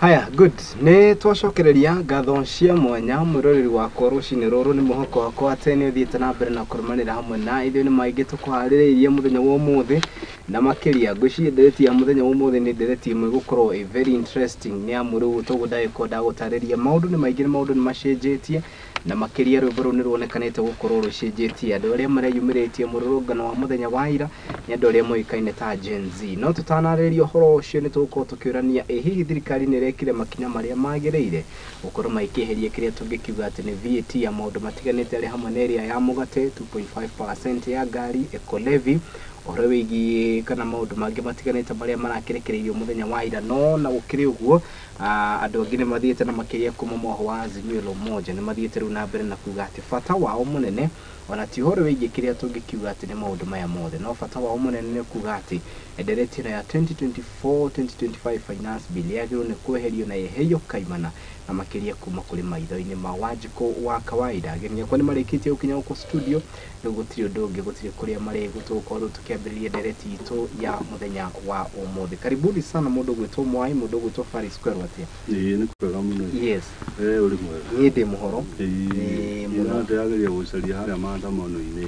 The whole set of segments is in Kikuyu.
Haya, good. Nĩ twacokereria ngatho cia mwanya mwĩroreri wakwa rũcinĩ rũrũ. Nĩ mwĩhoko wakwa atĩ nĩ ũthiĩte na mbere na kũrũmanĩra hamwe na ithuĩ. Nĩ maingĩ tũkũharĩrĩirie mũthenya wa ũmũthĩ, na makĩria ngwĩciria ndereti ya mũthenya wa ũmũthĩ nĩ ndereti ĩmwe ĩgũkorwo ĩ very interesting, nĩ amu rĩu toguo ndagĩkorwo ndagũtarĩria, maũndũ nĩ maingĩ na maũndũ nĩ macenjetie, na makĩria rwĩmbo rũu nĩ ruonekanĩte gũkorwo rũcenjetie andũ arĩa mareyumĩrĩtie mũrũrũngano wa mũthenya wa ira nĩ andũ arĩa moĩkaine ta Gen Z. No tũtanarĩria ũhoro ũcio, nĩ tũgũkorwo tũkĩũrania, ĩ hihi thirikari nĩ ĩrekire makinya marĩa magĩrĩire gũkorwo magĩkĩeheria kĩrĩa tũngĩkiuga atĩ nĩ VAT ya maũndũ matiganĩte, arĩ hamwe na ĩrĩa ya mũgate, 2.5% ya ngari, eco levy, ũhoro wĩgiĩ kana maũndũ mangĩ matiganĩte marĩa marakĩrekereirio mũthenya wa ira. No na gũkĩrĩ ũguo, andũ angĩ nĩ mathiĩte, na makĩria kuma mwaho wa Azimio la Umoja, nĩ mathiĩte rĩu na mbere na kuga atĩ bata wao mũnene ona ti ũhoro wĩgiĩ kĩrĩa tũngĩkiuga atĩ nĩ maũndũ maya mothe, no bata wao mũnene nĩ kuga atĩ ndereti ĩno ya 2024-2025 finance bill yagĩrĩirwo nĩ kweherio na yeherio kaimana, na makĩria kuma kũrĩ maitho-inĩ ma Wanjikũ wa kawaida. Ageni akwa nĩ marĩkĩtie gũkinya gũkũ studio. Rĩu gũtirĩ ũndũ ũngĩ, gũtirĩ kũrĩa marĩ, tũgũkorwo rĩu tũkĩambĩrĩria ndereti itũ ya mũthenya wa ũmũthĩ. Karibuni sana, mũndũ ũgwĩtwo Mwai, mũndũ ũgwĩtwo Faris Kwerũ, atĩa? Ĩĩ, nĩ kwega mũno. Yes. Eh, ũrĩ mwega? Niĩ ndĩ mũhoro. Ĩĩ. Ĩĩ, mũno. Ĩra ndĩrageria gũcaria harĩa maandamano-inĩ.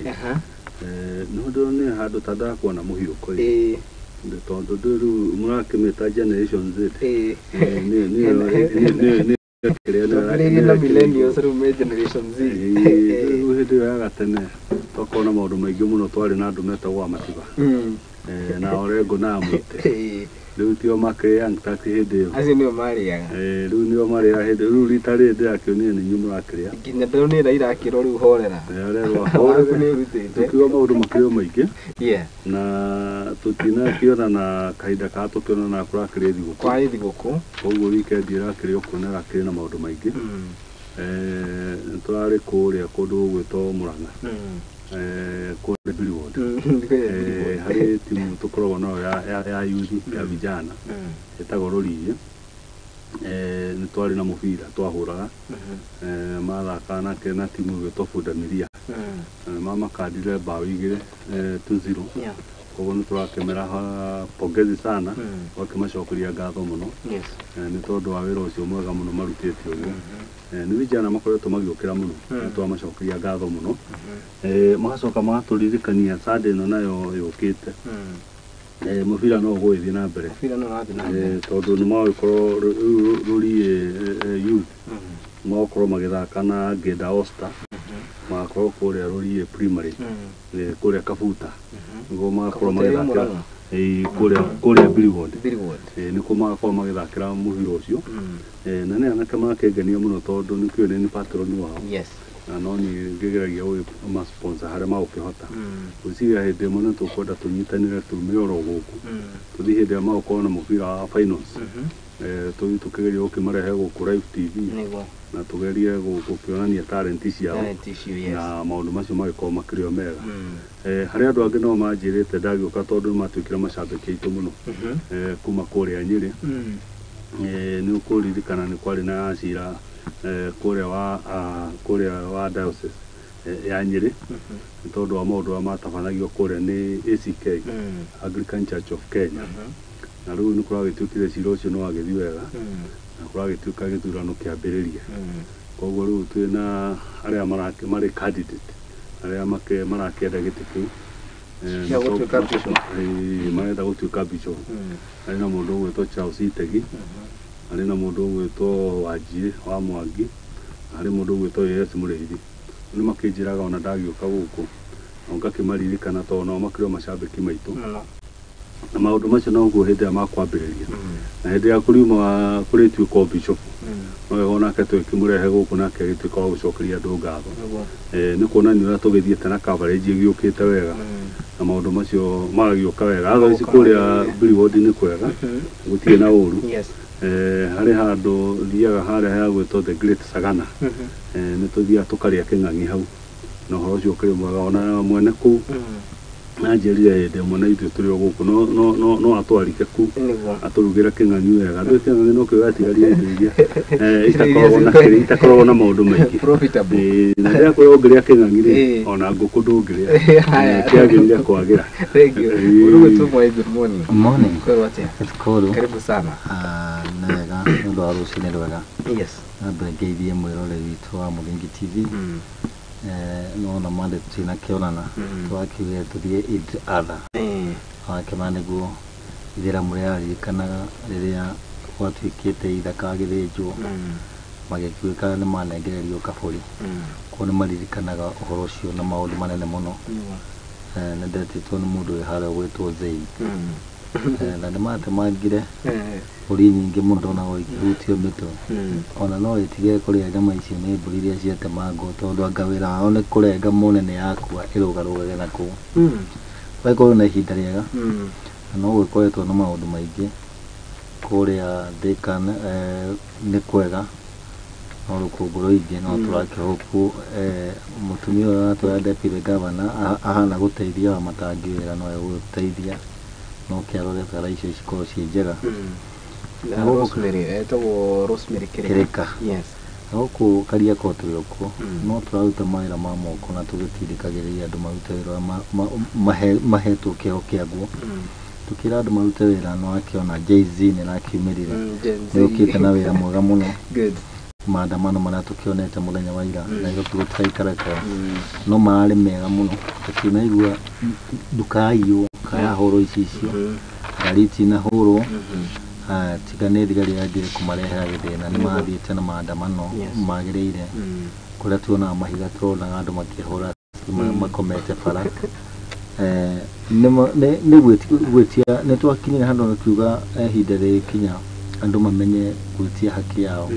Eh, no ndĩronire handũ ta ndakuona mũhiũko ĩ. Tondũ ndũ rĩu mũrakĩmĩta Generation Z. Eh, nĩ kĩrĩa. Twambĩrĩirie na millennials, rĩu me Generation Z. Rĩu hĩndĩ ĩyo ya gatene twakorwo na maũndũ maingĩ mũno, twarĩ na andũ metagwo Amatiba. Eh, na Orengo na Amwite. Rĩu tio makĩrĩ Young Turks hĩndĩ ĩyo. Acio nĩo marĩaga. Eh, rĩu nĩo marĩaga hĩndĩ rĩu rita rĩrĩ ndĩrakĩonire nĩ inyuĩ mũrakĩrĩa. Nginya ndĩronire Raila akĩrwo rĩu horera. Arerwo waku nĩ ũrutĩte. Tũkiuga maũndũ makĩrĩ o maingĩ na tũtinakĩona na kahinda ka tũkĩonana kũrakĩrĩ thigũkũ. Kwarĩ thigũkũ. Koguo weekend ĩrakĩrĩ o kuona ĩrakĩrĩ na maũndũ maingĩ. Eh, tũrarĩ kũrĩa kũndũ gũgwĩtwo Mũrang'a. Eh, kũrĩa Billy Ward. Eh, harĩ timu tũkoragwo nayo ya youth ya vijana ĩtagwo Rũriĩ. Eh, nĩ twarĩ na mũbira twahũraga. Eh, mathakaga nake na timu ĩgwĩtwo Bundamilia. Eh, mamakandire mbaũ 2, 2-0. Koguo nĩ tũrakĩmera pongezi sana, twakĩmacokeria ngatho mũno. Eh, nĩ tondũ wa wĩra ũcio mwega mũno marutĩte ũguo. Eh, nĩ vijana makoretwo magĩũkĩra mũno, nĩ twamacokeria ngatho mũno. Eh, magacoka magatũririkania Sunday ĩno nayo yũkĩte. Eh, mũbira no ũgũgĩthiĩ na mbere. Mũbira no ũrathiĩ na mbere. Eh, tondũ nĩ magũgĩkorwo rĩu Rũriĩ youth magakorwo magĩthaka na Ngĩnda Osta, magakorwo kũrĩa Rũriĩ Primary, eh, kũrĩa Kabuta nĩguo magakorwo Kabuta ĩrĩ magĩthakĩra. Mũrang'a? Ĩĩ, kũrĩa Billy Ward. Billy Ward. Eh, nĩkuo magakorwo magĩthakĩra mũbira ũcio. Eh, na nĩ anake makĩngenia mũno tondũ nĩkĩũĩ nĩ patron wao. Na no niĩ ngĩgeragia gũkĩma-sponsor harĩa magũkĩhota. Gwĩciria hĩndĩ ĩmwe nĩ tũkwenda tũnyitanĩre tume oro gũkũ tũthiĩ hĩndĩ ĩrĩa magũkorwo na mũbira wa finals. Eh, tũthiĩ tũkĩgerie gũkĩmarehe gũkũ Live TV na tũgerie gũkĩonania talent ciao. Talent icio, yes. Na maũndũ macio magĩkorwo makĩrĩ o mega. Eh, harĩ andũ angĩ no manjĩrĩte ndagĩũka tondũ nĩ matuĩkire macambĩki aitũ mũno. Eh, kuma kũrĩa Nyĩrĩ. Eh, nĩ ũkũririkana nĩ kwarĩ na cira, eh, kũrĩa wa diocese, eh, ya Nyĩrĩ, nĩ tondũ wa maũndũ marĩa matabanagio kũrĩa nĩ ACK, Anglican Church of Kenya, na rĩu nĩ kũragĩtuĩkire cira ũcio nĩ wagĩthiĩ wega na kũragĩtuĩka gĩthurano kĩambĩrĩria. Koguo rĩu twĩna arĩa marĩ candidate arĩa marakĩenda gĩtĩ kĩu. Eh, Gĩa gũtuĩka bishop. Ĩĩ, marenda gũtuĩka bishop. Harĩ na mũndũ ũgwĩtwo Charles Itegi, harĩ na mũndũ ũgwĩtwo Wanjiĩ wa Mwangi, na harĩ mũndũ ũgwĩtwo AS Mũrĩithi. Nĩ makĩnjĩraga ona ndagĩũka gũkũ na ngakĩmaririkana tondũ nao makĩrĩ o macambĩki maitũ. Mũno. Na maũndũ macio noguo hĩndĩ ĩrĩa makwambĩrĩria na hĩndĩ ĩrĩa kũriuma kũrĩtuĩka o bishop, no wega onake tũgĩkĩmũrehe gũkũ nake agĩtuĩka wa gũcokeria andũ ngatho. Nĩguo. Eh, nĩ kuonania ũrĩa tũgĩthiĩte na coverage ĩgĩũkĩte wega na maũndũ macio magagĩũka wega. Thaa ici Magoka kũrĩa magĩrĩire. Billy Ward nĩ kwega, gũtirĩ na ũru. Eh, harĩ handũ thiaga harĩa hagwĩtwo The Great Sagana. Eh, nĩ tũthiaga tũkarĩa kĩng'ang'i hau na ũhoro ũcio ũkĩrĩ mwega, ona mwene kũu nanjĩrire hĩndĩ ĩmwe na ithuĩ tũrĩ o gũkũ no atwarike kũu atũrugĩre kĩng'ang'i wega. Ndũĩ kĩng'ang'i no kĩo gĩatigaria indo iria, eh, itakoragwo na kĩrĩa itakoragwo na maũndũ maingĩ. Profitable. Ĩĩ, na rĩrĩa kwĩrwo ũngĩrĩa kĩng'ang'i rĩ, ona ngũkũ ndũngĩrĩa. Haya. Eh, kĩagĩrĩire kwagĩra. Thank you. Ĩĩ. Urugu tu, Moi, good morning. Morning. Kwero atia? It's cool. Karibu sana. Ah, nĩ wega. nĩ ũndũ wa rũcinĩ rwega. Yes. Nambe ngeithie mwĩroreri witũ wa Mũthingi TV. Nona mande tũtinakĩonana, twakiugire tũthiĩ Eid Adha. Wakĩma nĩguo ithĩramu rĩraririkanaga rĩrĩa gwatuĩkĩte ithaka gĩthĩnjwo, magĩtuĩka nĩ manengererio kabũri. Koguo nĩ maririkanaga ũhoro ũcio na maũndũ manene mũno. Nĩ ndetĩtwo nĩ mũndũ wĩ harĩa ũgwĩtwo Zain. Na nĩ matemangire mbũri nyingĩ mũno ndonagwo ikĩhutio mĩtwe. Ona no ĩtige kũrĩa nyama icio nĩ mbũri iria ciatemangwo, tondũ anga wĩra wao nĩ kũrenga mone nĩ yakua ĩrũgarũgage na kũu. Ũgagĩkorwo na ihinda rĩega. Na no gũgĩkoretwo na maũndũ maingĩ kũrĩa Thika, nĩ kwega no rũkũngũ rũingĩ, no tũrakĩhopu mũtumia ũyũ ũratwĩra deputy governor ahana gũteithia wa matangi wĩra, no egũteithia no kĩarore bara icio cikorwo ciĩ njega. Na Rosemary, etagwo Rosemary Kirika. Kirika. Yes. Na gũkũ Kariakoo tũrĩ o kuo, no tũraruta mawĩra ma moko na tũgĩtindĩkagĩrĩria andũ marute wĩra ũrĩa mahetwo kĩheo kĩaguo. Tũkĩra andũ marute wĩra, nĩ wakĩona Jay-Z nĩ ĩrakiumĩrire. Gen Z. Nĩ ũkĩte na wĩra mwega mũno. Good. Maandamano marĩa tũkĩonete mũthenya wa ira Nairobi gũtiraikarĩka, no mararĩ mega mũno. Tũtinaigua ndukaiywo kayahũrwo ici icio, ngari itinahũrwo, tiga nĩ thigari yangire kũmarehera gĩthĩna, nĩ mathiĩte na maandamano magĩrĩire. Kũrĩa tuonaga mahiga, tũronaga andũ makĩhũra makomete bara. Nĩ gwĩtia nĩ twakinyire handũ kiuga ihinda rĩgĩkinya andũ mamenye gwĩtia haki yao.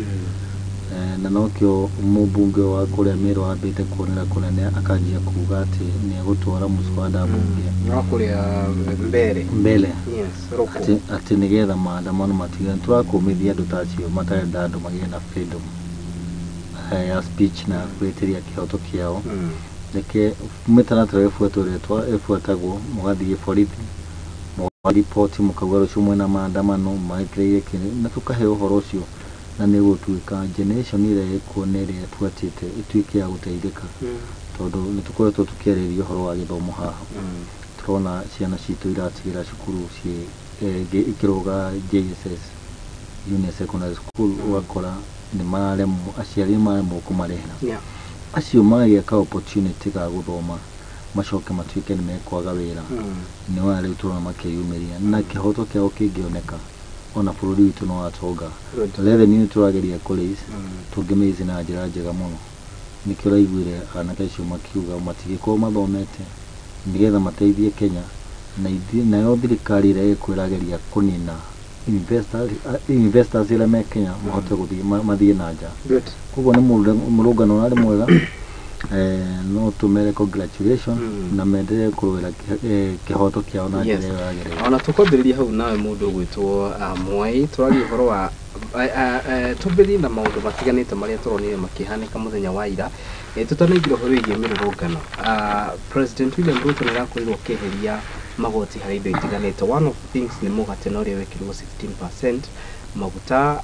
Na nokĩo mũmbunge wa kũrĩa Meru ambĩte kuonera kũnene, akanjia kuga atĩ nĩ egũtwara mũswada mbunge. Wa kũrĩa mbere. Mbele. Yes, Roko. Atĩ nĩgetha maandamano matigane. Tũrakũmithia andũ ta acio matarenda andũ magĩe na freedom ya speech na gwĩtĩria kĩhoto kĩao. Reke mĩtaratara ĩbuatwo ĩrĩa ĩbuatagwo, mũgathiĩ borithi, mũkariboti, mũkauga rũciũ mwĩna maandamano magĩkĩrĩire kĩ, na tũkahe ũhoro ũcio, na nĩ gũtuĩka generation ĩrĩa ĩkuo na ĩrĩa ĩbuatĩte ĩtuĩke ya gũteithĩka, tondũ nĩ tũkoretwo tũkĩarĩrĩria ũhoro wa gĩthomo haha. Tũrona ciana citũ iratigĩra cukuru ciĩ ikĩrũga JSS, junior secondary school, ũgakora nĩ mararemwo, aciari nĩ mararemwo kũmarĩhĩra. Acio magĩa ka opportunity ga gũthoma macoke matuĩke nĩ mekwaga wĩra. Nĩ wona rĩu tũrona makĩyumĩria na kĩhoto kĩao kĩngĩoneka, ona bũrũri witũ no watonga. Revenue nĩ tũrageria kũ raise, tũngĩmĩraise na njĩra njega mũno. Nĩkĩo ũraiguire anake acio makiuga matigĩkorwo mathomete nĩgetha mateithie Kenya, na nayo thirikari ĩrĩa ĩkuo ĩrageria kũnina investors arĩa me Kenya mahote gũthiĩ mathiĩ na nja. Good. Koguo nĩ mũrũngano ũrarĩ mwega. No tũmere congratulation na mendelee kũrũĩra kĩhoto kĩao na njĩra ĩyo yagĩrĩire. Ona tũkwambĩrĩria hau nawe mũndũ ũgwĩtwo Mwai, tũraria ũhoro wa twambĩrĩrie na maũndũ matiganĩte marĩa tũronire makĩhanĩka mũthenya wa ira. Tũtanaingĩra ũhoro wĩgiĩ mĩrũrũngano, President William Ruto nĩ arakorirwo akĩeheria magoti harĩ indo itiganĩte. One of the things nĩ mũgate na ũrĩa wekĩrirwo 16%, maguta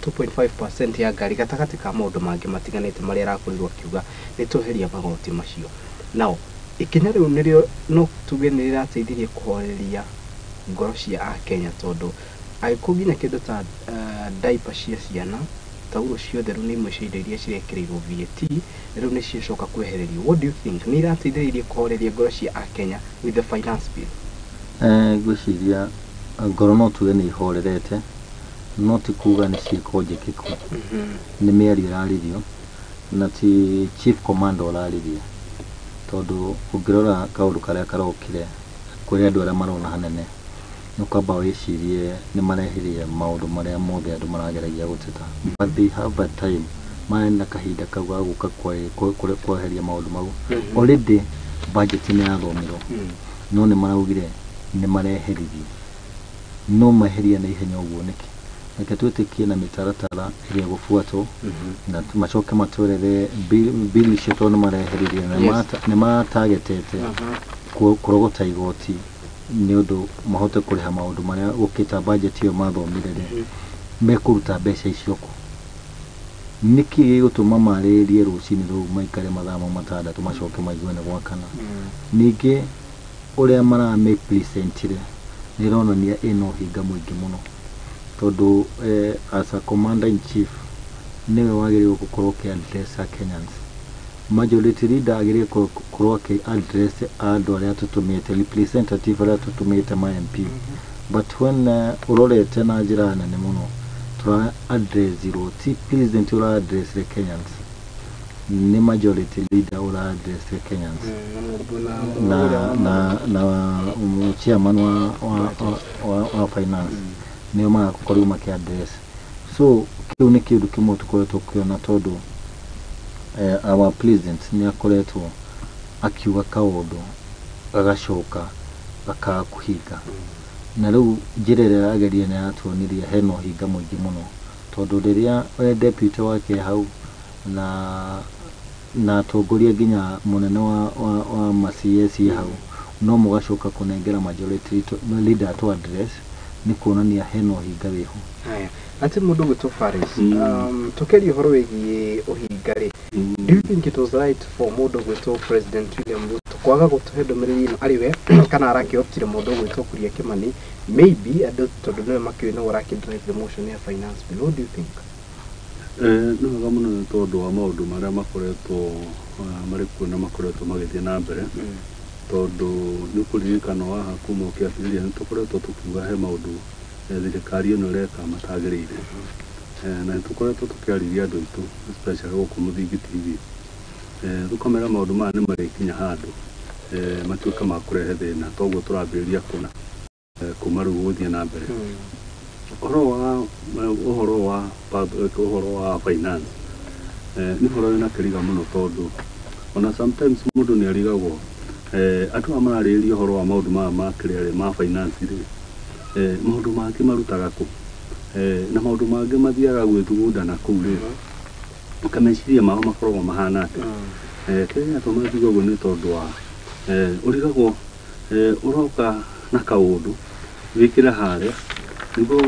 2.5% ya ngari, gatagatĩ ka maũndũ mangĩ matiganĩte marĩa arakorirwo akiuga nĩ tweheria magoti macio. Now ikinya rĩu nĩrĩo no tuge nĩ rĩrateithirie kũhoreria ngoro cia akenya, tondũ angĩkorwo nginya kĩndũ ta diaper cia ciana, taurũ ciothe, rĩu nĩ imwe cia indo iria cirekĩrĩirwo VAT, rĩu nĩ ciacoka kwehererio. What do you think, nĩ irateithĩrĩirie kũhoreria ngoro cia akenya with the finance bill? Ngwĩciria ngoro no tuge nĩ ihorerete, no ti kuga nĩ ciĩko njĩkĩku. Nĩ mĩario ĩrarĩrio na ti chief commander ũrarĩria, tondũ ũngĩrora kaũndũ karĩa karokire kũrĩ andũ arĩa marona hanene, nĩ ũkwamba wĩcirie nĩ marehirie maũndũ marĩa mothe andũ marageragia gũteta, but they have a time, marĩ na kahinda kau ga gũka kweheria maũndũ mau. Already budget nĩ yathomirwo, no nĩ maraugire nĩ mareheririe, no meheria na ihenya ũguo nĩkĩ? Reke twĩtĩkie na mĩtaratara ĩrĩa ĩgũbuatwo na macoke matwerere bill icio, tondũ nĩ mareheririe na nĩ matagetete kũrogota igoti nĩ ũndũ mahote kũrĩha maũndũ marĩa gũkĩta budget ĩyo mathomire rĩ, mekũruta mbeca icio kũ? Nĩkĩ gĩgũtũma marĩrĩrie rũcinĩ rũu maikare mathaa mau 6 macoke maigue nĩ gwakana? Ningĩ ũrĩa maramĩpresentire nĩ ĩronania ĩna ũhinga mũingĩ mũno. Tondũ as a commander in chief nĩwe wagĩrĩirwo gũkorwo ũkĩ address Kenyans. Majority leader agĩrĩirwo gũkorwo akĩ address andũ arĩa tũtũmĩte, representative arĩa tũtũmĩte ma MP. But when ũrorete na njĩra nene mũno, tũra addressirwo, ti president ũra address the Kenyans, nĩ majority leader ũra address the Kenyans na chairman wa finance nĩo magakorwo makĩ address. So kĩu nĩ kĩndũ kĩmwe tũkoretwo tũkĩona, tondũ our president nĩ akoretwo akiuga kaũndũ gagacoka gakaga kũhinga. Na rĩu njĩra ĩrĩa yageria nĩ yatuonirie hena ũhinga mũingĩ mũno, tondũ rĩrĩa we deputy wake hau na atongoria nginya mũnene wa ma CS hau, no mũgacoka kũnengera majority leader to address, nĩ kuonania hena ũhinga wĩho. Haya, atĩ mũndũ gwĩtwo Faris, tũkĩaria ũhoro wĩgiĩ ũhinga rĩ, do you think it was right for mũndũ gwĩtwo President William Ruto kwaga gũtũhe ndũmĩrĩri ĩno arĩ we, kana arakĩoptire mũndũ gwĩtwo Kuria Kimani, maybe andũ tondũ nĩwe makĩũĩ nĩwe ũrakĩ drive the motion ya finance bill? What do you think? Nĩ wega mũno nĩ tondũ wa maũndũ marĩa makoretwo marĩ kuo na makoretwo magĩthiĩ na mbere, tondũ nĩ ũkũririkana waha kuma ũkĩambĩrĩria nĩ tũkoretwo tũkiuga he maũndũ thirikari ĩno ĩreka matagĩrĩire. Na nĩ tũkoretwo tũkĩarĩria andũ aitũ, especially gũkũ Mũthingi TV, tũkamera maũndũ maya nĩ marĩkinya handũ matuĩke ma kũrehe thĩna, toguo tũrambĩrĩria kuona kuma rĩu gũthiĩ na mbere. Ũhoro wa finance nĩ ũhoro wĩna kĩriga mũno, tondũ ona sometimes mũndũ nĩ arigagwo andũ aya mararĩrĩria ũhoro wa maũndũ maya ma kĩrĩa rĩ, ma finance rĩ, maũndũ mangĩ marutaga kũ? Na maũndũ mangĩ mathiaga gwĩthugunda na kũu rĩ, meciria mao makoragwo mahana atĩa? Kĩrĩa gĩatũma njuge ũguo nĩ tondũ wa ũrigagwo ũroka na kaũndũ wĩkĩre harĩa nĩguo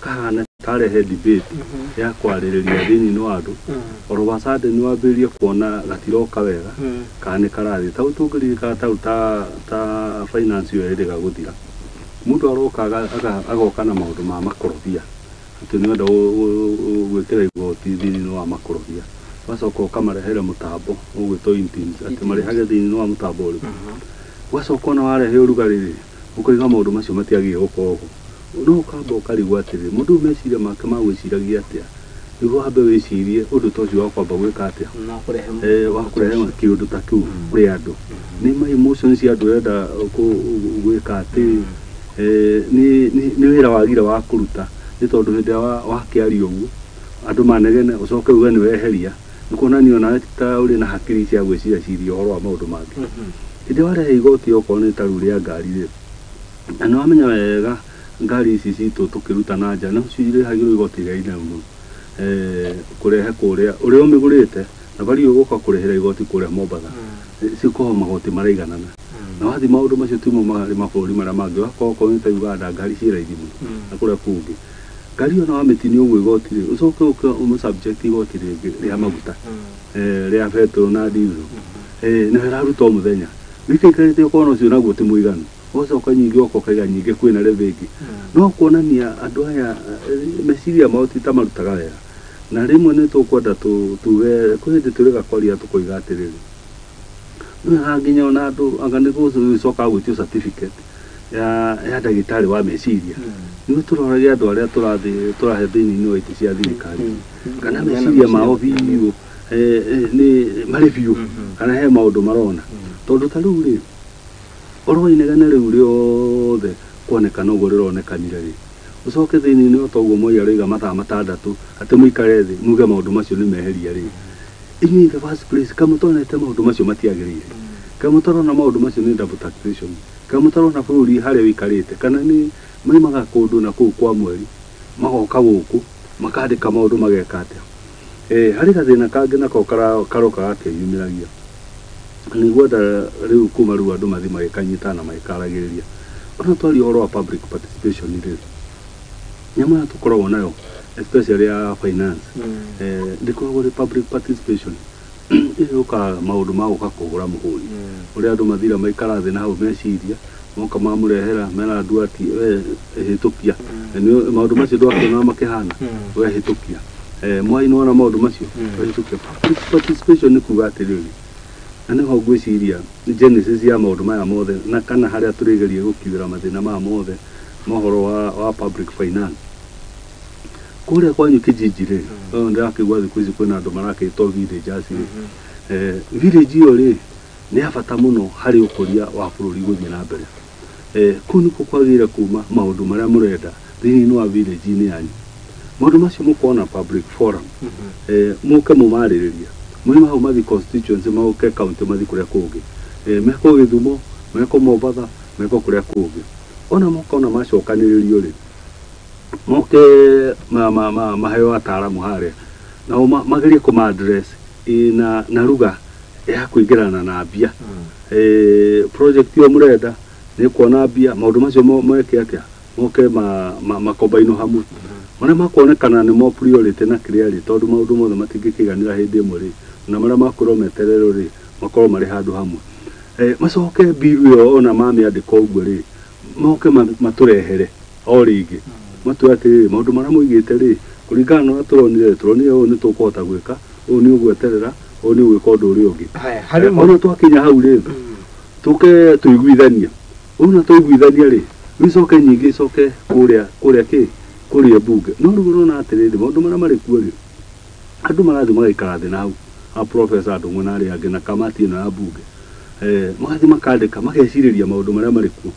kahane karehe debate ya kwarĩrĩria thĩinĩ wa andũ. All of a sudden wambĩrĩrie kuona gatiroka wega kana nĩ karathiĩ tau. Tũngĩririkana tau ta finance ĩyo ĩrĩga gũthira, mũndũ aroka agoka na maũndũ ma makorobia, atĩ nĩ wenda gwĩkĩra igoti thĩinĩ wa makorobia, ũgacoka ũkamarehere mũtambo ũgwĩtwo eTIMS, atĩ marĩhage thĩinĩ wa mũtambo ũrĩkũ. Ũgacoka ona warehe ũrugarĩ rĩ, ũkoiga maũndũ macio matiagĩrĩire gũkorwo ho, no ũkamba ũkarigwo atĩrĩrĩ, mũndũ ũyũ meciria make ma gwĩciragia atĩa nĩguo wambe wĩcirie ũndũ ta ũcio wa kwamba gwĩka atĩa, na kũrehe wa kũrehe kĩũndũ ta kĩu kũrĩ andũ? Nĩ ma emotions cia andũ ũrenda gwĩka atĩ nĩ wĩra wagire wa kũruta, nĩ tondũ hĩndĩ ĩrĩa wakĩaria ũguo andũ manegene, ũcoke uge nĩ weheria, nĩ kuonania onawe ti ta ũrĩ na hakiri cia gwĩciria ciria ũhoro wa maũndũ mangĩ. Hĩndĩ ĩrĩa warehe igoti okorwo nĩ ta rĩu rĩa ngari rĩ, na nĩ wamenya wega ngari ici citũ tũkĩruta na nja no cirĩhagĩrwo igoti rĩa inene mũno, kũrehe kũrĩa ũrĩa ũmĩgũrĩte na bari ũgũka kũrĩhĩra igoti kũrĩa Mombatha, cikoragwo magoti maraiganana. Na wathiĩ maũndũ macio timo marĩ mabũrũri marĩa mangĩ, wakorwo okorwo nĩ ta Uganda ngari ciĩ raithi mũno, na kũrĩa kũngĩ ngari ona wamĩtinia ũguo igoti rĩ, ũcoke ũke ũmũ-subject igoti rĩngĩ rĩa maguta, rĩa petrol na diesel, na ĩraruta o mũthenya wĩikaikarĩte ũkona ũcio naguo ti mũiganu, ũgacoka nyingĩ ũgoka ũkaiga nyingĩ kwĩna levy ĩngĩ. No kuonania andũ aya meciria mao ti ta marutaga wega. Na rĩmwe nĩ tũkwenda tuge kwĩ hĩndĩ tũrĩga kwaria tũkoiga atĩrĩrĩ, nĩ wega nginya ona andũ anga nĩ gũcoka gwĩtio certificate ya ndagĩtarĩ wa meciria, nĩguo tũrorage andũ arĩa tũrathiĩ tũrahe thĩinĩ wa itĩ cia thirikari kana meciria mao biũ nĩ marĩ biũ kana he maũndũ marona. Tondũ ta rĩu rĩ, ũhoro wa inegene rĩu rĩothe kuonekana ũguo rĩronekanire rĩ, ũcoke thĩinĩ o toguo Moi aroiga mathaa 6 atĩ mũikare thĩ muge maũndũ macio nĩ meheria rĩ, inyuĩ in the first place kamũtonete maũndũ macio matiagĩrĩire, kamũtarona maũndũ macio nĩ double taxation, kamũtarona bũrũri harĩa ũikarĩte, kana nĩ maimaga kũndũ na kũu kwa mweri magoka gũkũ makandĩka maũndũ mageka atĩa? Harĩ gathĩna kangĩ nako karoka gakĩyumĩragia, nĩngwenda rĩu kuma rĩu andũ mathiĩ magĩkanyitana na magĩkaragĩrĩria. Ona twaria ũhoro wa public participation rĩ, nyamũ ĩyo tũkoragwo nayo especially ya finance, ndĩkoragwo ĩrĩ public participation. Ĩyo yũkaga maũndũ ma gũka kũhũra mũhũri, ũrĩa andũ mathira maikara thĩ na hau meciria Moka mamũrehera mera Nduati we hĩtũkia. Maũndũ macio ndwakĩona makĩhana we hĩtũkia. Mwai nĩwona maũndũ macio we hĩtũkia. Public participation nĩ kuga atĩrĩrĩ, na nĩho ngwĩciria genesis ya maũndũ maya mothe na kana harĩa tũrĩgeria gũkiuĩra mathĩna maya mothe mohoro wa public finance kũrĩa kwanyu kijiji rĩ, ndĩrakĩigua thikũ ici kwĩna andũ marakĩtwo villagers rĩ. Village ĩyo rĩ nĩ ya bata mũno harĩ ũkũria wa bũrũri gũthiĩ na mbere. Kũu nĩkuo kwagĩrĩire kuma maũndũ marĩa mũrenda thĩinĩ wa village-inĩ yanyu. Maũndũ macio mũkona public forum, mũke mũmarĩrĩria mũima hau mathi constituency, moke county, mathi kũrĩa kũngĩ, meko Gĩthumo, meko Mombatha, meko kũrĩa kũngĩ. Ona moka ona macokanĩrĩrio rĩ, moke maheo ataaramu harĩa nao magerie kũma address na ruga ya kũingĩrana na mbia. Project ĩyo mũrenda nĩ kuona mbia, maũndũ macio meke atĩa, moke makombainwo hamwe marĩa makuonekana nĩmo priority na kĩrĩa rĩ, tondũ maũndũ mothe matingĩkĩiganĩra hĩndĩ ĩmwe rĩ, na marĩa makwĩrwo metererwo rĩ makorwo marĩ handũ hamwe. Macoke bill ĩyo ona mamĩandĩka ũguo rĩ, moke matũrehere o rĩngĩ matwĩre atĩrĩrĩ, maũndũ marĩa mũigĩte rĩ kũringana na ũrĩa tũronire, tũronire ũũ nĩ tũkũhota gwĩka ũũ, nĩ ũgweterera ũũ, nĩ ũgwĩka ũndũ ũrĩa ũngĩ. Ona twakinya hau rĩ, tũke tũiguithanie. Ona twaiguithania rĩ, rĩu icoke nyingĩ icoke kũrĩa kũrĩa kĩ kũrĩa mbunge. No rĩu ũrona atĩrĩrĩ, maũndũ marĩa marĩ kuo rĩ, andũ marathiĩ magaikara thĩ na hau a professor Ndung'u na arĩa angĩ na kamati ĩno ya mbunge, magathiĩ makandĩka magecirĩria maũndũ marĩa marĩ kuo,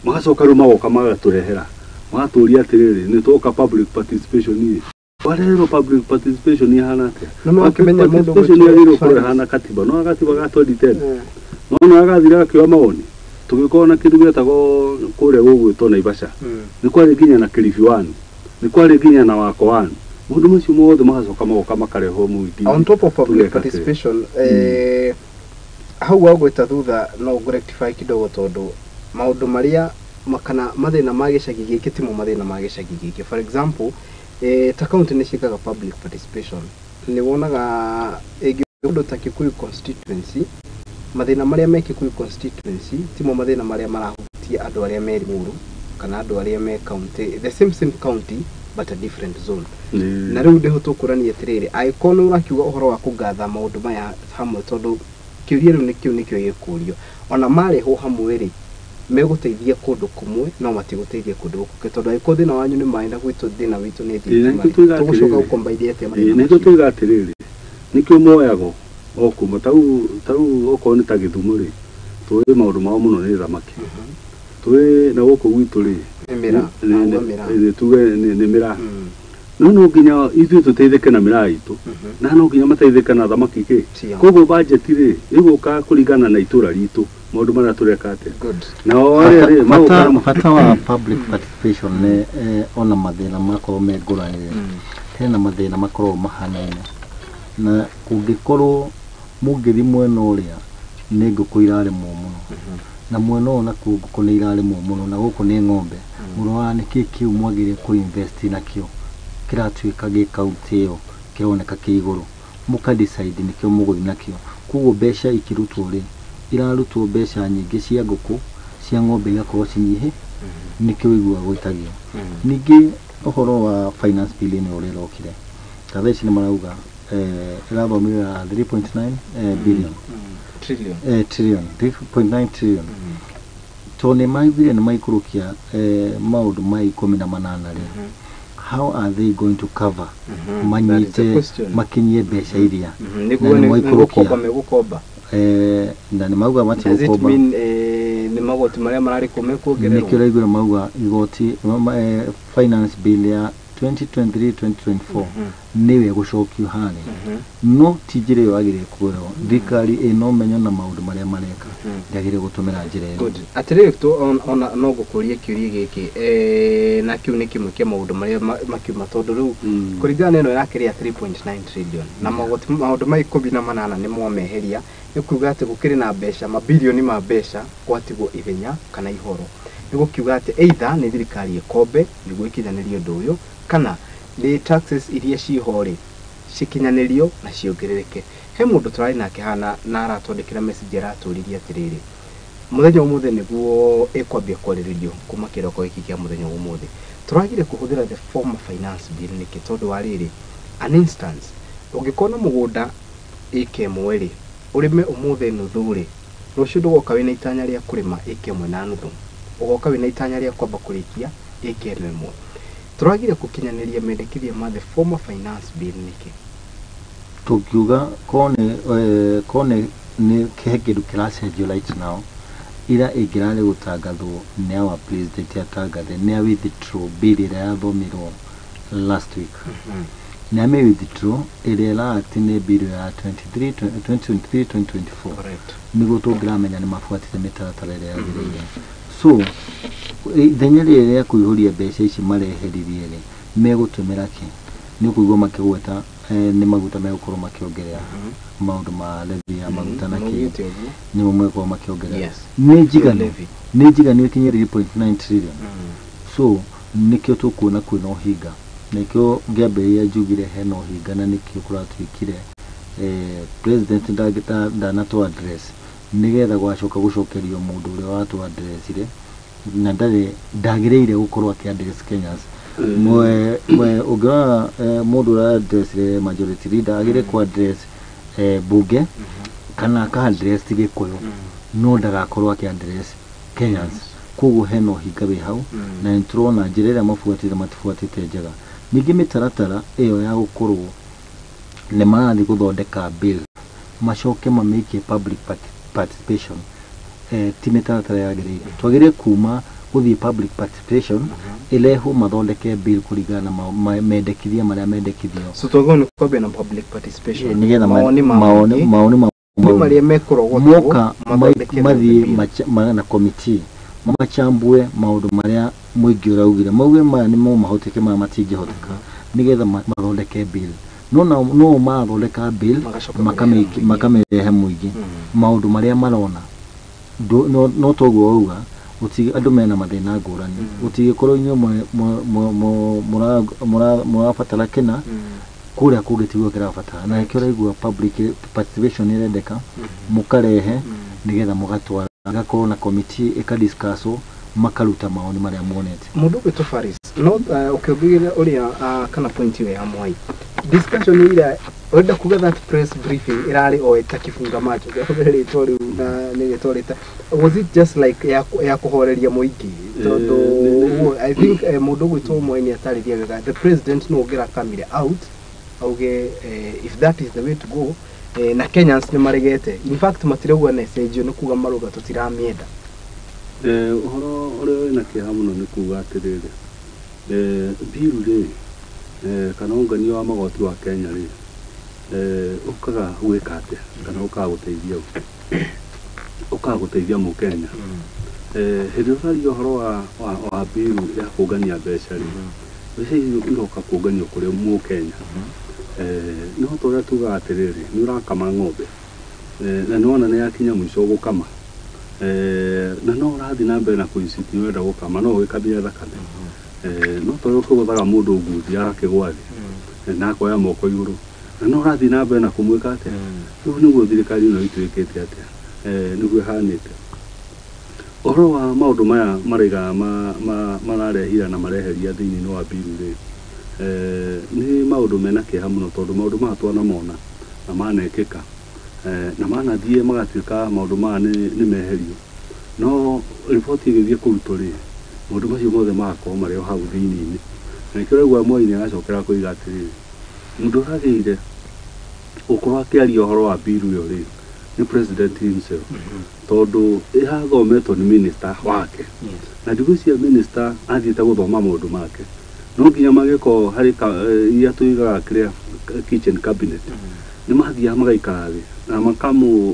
magacoka rĩu magoka magatũrehera magatũria atĩrĩrĩ, nĩ twoka public participation rĩ, warehero public participation ihana atĩa? No makĩmenya mũndũ Participation yagĩrĩirwo gũkorwo ĩhana katiba, no gatiba ga 2010 no no agathira akĩoya mawoni, tũgĩkorwo na kĩndũ gĩetagwo kũrĩa gũgwĩtwo Naivasha, nĩ kwarĩ nginya na Kilifi 1, nĩ kwarĩ nginya na Wako 1. Maũndũ macio mothe magacoka magoka makarehwo mũingĩ. On top of public Tũgeka atĩa? participation, hau wagwĩta thutha no ngũrectify kidogo, tondũ maũndũ marĩa kana mathĩna ma gĩcagi gĩkĩ timo mathĩna ma gĩcagi gĩkĩ. For example, ta county nĩ ciĩkaga public participation, nĩ wonaga ĩngĩ ũndũ ta Kikuyu constituency, mathĩna marĩa me Kikuyu constituency timo mathĩna marĩa marahutia andũ arĩa me Limuru kana andũ arĩa me county, the same same county but a different zone. Na rĩu ndĩho tũkũrania atĩrĩrĩ, angĩkorwo nĩ ũrakiuga ũhoro wa kũngatha maũndũ maya hamwe, tondũ kĩũria rĩu nĩkĩo nĩkĩo gĩkũrio, ona marehwo hamwe rĩ, megũteithia kũndũ kũmwe no matigũteithia kũndũ gũkũ, tondũ angĩkorwo thĩna wanyu nĩ maĩ na gwitũ thĩna witũ nĩ thitima nĩkĩo rĩ, tuiga tũgũcoka atĩrĩrĩ. gũkombaithia atĩa mathĩna Nĩkĩo macio? tuiga atĩrĩrĩ, nĩkĩo moyagwo o kuma tarĩu okorwo nĩ ta Gĩthumo rĩ, tũĩ maũndũ mao mũno nĩ thamaki, tũĩ na gũkũ gwitũ rĩ Nĩ mĩraa, auga mĩraa. Tuge nĩ mĩraa. No nginya ithuĩ tũteithĩke na mĩraa itũ na no nginya mateithĩke na thamaki kĩ. Ciao. Koguo budget rĩ ĩgũka kũringana na itũra ritũ, maũndũ marĩa tũreka atĩa. Good. Nao arĩa rĩ Bata, magũka bata wa public participation nĩ ona mathĩna makorwo me ngũrani rĩ, hena mathĩna makoragwo mahanaine, na kũngĩkorwo mũngĩthi mwena ũrĩa nĩ ngũkũ irarĩmwo mũno, na mwena ũyũ nakuo ngũkũ nĩ irarĩmwo mũno, na gũkũ nĩ ng'ombe, mũroraga nĩkĩ kĩu mwagĩrĩire kũ invest nakĩo kĩratuĩka gĩ kaunti ĩyo kĩroneka kĩ igũrũ, mũka decide nĩkĩo mũgũthiĩ nakĩo. Koguo mbeca ikĩrutwo rĩ, irarutwo mbeca nyingĩ cia ngũkũ, cia ng'ombe igakorwo cinyihi, nĩkĩo ũiguaga gwĩtagio. Ningĩ ũhoro wa finance bill ĩno ũrĩa ĩrokire, ta thaa ici nĩ marauga ĩrathomire ya 3.9 billion. Trillion. Trillion, 3.9 trillion, tondũ nĩ maugire nĩ maikũrũkia maũndũ ma 18 rĩ, how are they going to cover That is the manyite question. makinyie mbeca iria Nĩguo na nĩ nĩ maikũrũkia. gũkomba megũkomba. Na nĩ mauga Does it matigũkomba. mean nĩ magoti marĩa mararĩ kuo mekuongererwo? Nĩkĩo ũraigua mauga igoti finance bill ya 2023 2024 nĩwe ĩgũcokio harĩa, no ti njĩra ĩyo yagĩrĩire kuoywo. Thirikari ĩna ũmenyo na maũndũ marĩa mareka, ndĩagĩrĩire gũtũmĩra njĩra ĩyo. Good. Atĩrĩrĩ, ona no ngũkũrie kĩũria gĩkĩ, na kĩu nĩ kĩmwe kĩa maũndũ marĩa makiuma, tondũ rĩu kũringana na ĩno ĩrakĩrĩ ya 3.9 trillion na magoti maũndũ ma 18 nĩ mwameheria, nĩ kuga atĩ gũkĩrĩ na mbeca, mabirioni ma mbeca gwatigwo ithenya kana ihoro. Nĩ gũkiuga atĩ either nĩ thirikari ĩkombe nĩguo ĩkinyanĩrie ũndũ ũyũ, kana nĩ taxes iria ciho rĩ cikinyanĩrio na ciongerereke. He mũndũ tũrarĩ nake hana na aratwandĩkĩra message aratũririe atĩrĩrĩ, Mũthenya ũmũthĩ nĩguo ĩkwambia kwarĩrĩrio kuma kĩroko gĩkĩ kĩa mũthenya wa ũmũthĩ. Tũragire kũhũthĩra the former finance bill nĩkĩ? Tondũ wa rĩrĩ, an instance, ũngĩkorwo na mũgũnda ĩka ĩmwe rĩ, ũrĩme ũmũthĩ nuthu rĩ, rũciũ ndũgoka wĩna itanya rĩa kũrĩma ĩka ĩmwe na nuthu, ũgoka wĩna itanya rĩa kwamba kũrĩkia ĩka ĩno ĩmwe. Tũragire gũkinyanĩria mendekithia ma the former finance bill nĩkĩ? Tũngiuga korwo nĩ he kĩndũ kĩracenjio right now, ira ĩngĩrarĩ gũtangathwo nĩ our president atangathe nĩ a withdraw bill ĩrĩa yathomirwo last week, nĩ ame withdraw ĩrĩa ĩra act nĩ bill ya 23 2023 2024. Nĩguo tũngĩramenya nĩ mabuatĩte mĩtaratara ĩrĩa yagĩrĩire. So ithenya rĩrĩ rĩa kũihũria mbeca ici mareheririe rĩ, megũtũmĩra kĩ? Nĩ ũkũigua makĩgweta nĩ maguta megũkorwo makĩongerera, maũndũ ma levy ya maguta na kĩ. Maugĩte ũguo. Nĩmo megũkorwo makĩongerera. Nĩ njiganu? Levy. Nĩ njiganu ĩkinye 3.9 trillion? So nĩkĩo tũkuona kwĩna ũhinga, nĩkĩo ngĩambĩrĩria njugire hena ũhinga, na nĩkĩo kũratuĩkire president ndanatũ address, nĩgetha gwacoka gũcokerio mũndũ ũrĩa watũ addressire na ndarĩ ndagĩrĩire gũkorwo akĩ address Kenyans. Mwe ũngĩrora, mũndũ ũrĩa addressire majority leader agĩrĩire ku address bunge kana aka address Gĩkũyũ, no ndagakorwo akĩ address Kenyans. Koguo hena ũhinga wĩ hau, na nĩ tũrona njĩra ĩrĩa mabuatĩte matibuatĩte njega. Ningĩ mĩtaratara ĩyo ya gũkorwo nĩ marathiĩ gũthondeka bill macoke mamĩikie public participation, ti mĩtaratara yagĩrĩire. Twagĩrĩire kuma gũthiĩ public participation, ĩrehwo mathondeke bill kũringana na mendekithia marĩa mendekithio. So twagĩrĩirwo nĩ kwambia na public participation. Nĩgetha mawoni ma mawoni mũingĩ, mawoni ma nĩ marĩa mekũrogotwo moka mathondeke mathiĩ bill. na committee machambue maũndũ marĩa mũingĩ ũraugire, mauge maya nĩmo mahoteke, maya matingĩhoteka, nĩgetha mathondeke bill. No no marathondeka bill magacoka kũrehe mũingĩ. Makamĩrehe mũingĩ maũndũ marĩa marona. No toguo wauga gũti andũ mena mathĩna ngũrani, gũtigĩkorwo inyuĩ mũrabatara kĩna, kũrĩa kũngĩ tiguo kĩrabatara, na nĩkĩo ũraigua public participation ĩrendeka, mũkarehe nĩgetha mũgatwara ĩgakorwo na committee ĩkadiscusswo, makaruta mawoni marĩa monete. Mũndũ ũgwĩtwo Faris no ũkĩongithia ũrĩa kana point ĩyo ya Mwai discussion ira, ũrenda kuga that press briefing ĩrarĩ o ĩta kibunga macho, ngĩhũthĩra rĩtwa rĩu na nĩ rĩtwa rĩta, was it just like ya kũhoreria mũingĩ? Tondũ ũguo, I think mũndũ ũgwĩtwo Mwai nĩ atarĩria wega, the president no ũngĩrakamire out auge if that is the way to go, na Kenyans nĩ maregete, in fact matirauga na ĩcenjio, nĩ kuga marauga tũtiramĩenda. Ũhoro ũrĩa wĩna kĩeha mũno nĩ kuga atĩrĩrĩ, bill rĩ, kana ũngania wa magoti wa Kenya rĩ, ũkaga gwĩka atĩa kana ũkaga gũteithia ũ? Ũkaga gũteithia mũkenya. Hĩndĩ ĩrĩa ũraria ũhoro wa bill ya kũngania mbeca rĩ, mbeca icio iroka kũnganio kũrĩ mũkenya. No ta ũrĩa tugaga atĩrĩrĩ, nĩ ũrakama ng'ombe, na nĩ wona nĩ yakinya mũico gũkama, na no ũrathiĩ na mbere na kũ-insist nĩ ũrenda gũkama, no ũgĩkamire thakame. No ta ũrĩa ũkĩgũthaga mũndũ nguthi agakĩgwa thĩ, na akoya moko igũrũ, na no ũrathiĩ na mbere na kũmwĩka atĩa. Rĩu nĩguo thirikari ĩno itũ ĩkĩte atĩa, nĩguo ĩhanĩte. Ũhoro wa maũndũ maya maraiga mararehira na mareheria thĩinĩ wa bill rĩ, nĩ maũndũ mena kĩeha mũno, tondũ maũndũ maya twanamona na manekĩka, na manathiĩ magatuĩka maũndũ maya nĩ meherio, no riboti ĩgĩthiĩ kũrutwo rĩ, maũndũ macio mothe magakorwo marĩ o hau thĩinĩ-inĩ. Na nĩkĩo ũraigua Mwai nĩ aracokera kũiga atĩrĩrĩ, mũndũ ũragĩrĩire gũkorwo akĩaria ũhoro wa bill ĩyo rĩ, nĩ president himself, tondũ ĩrathometwo nĩ minister wake, na ndigwĩciria minister athiĩte gũthoma maũndũ make, no nginya magĩkorwo harĩ iria tũigaga kĩrĩa kitchen cabinet, nĩ mathiaga magaikara thĩ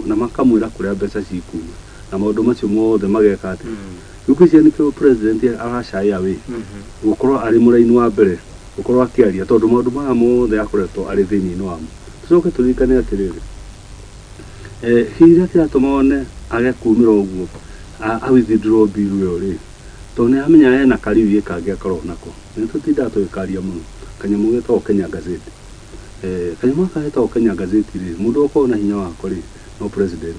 na makamwĩra kũrĩa mbeca cikuma na maũndũ macio mothe mageka atĩa. Rĩu ngwĩciria nĩkĩo president aracaya away gũkorwo arĩ mũraini wa mbere gũkorwo akĩaria, tondũ maũndũ maya mothe akoretwo arĩ thĩinĩ wamo. Tũcoke tũririkane atĩrĩrĩ, kĩrĩa kĩratũma one age kumĩra ũguo a withdraw bill ĩyo rĩ, tondũ nĩ amenya ena kariũĩ kangĩ akoragwo nako, nĩ tũtindaga tũgĩkaria mũno kanyamũ getagwo Kenya Gazette. Kanyamũ gaka getagwo Kenya Gazette rĩ, mũndũ ũkoragwo na hinya wako rĩ, no president,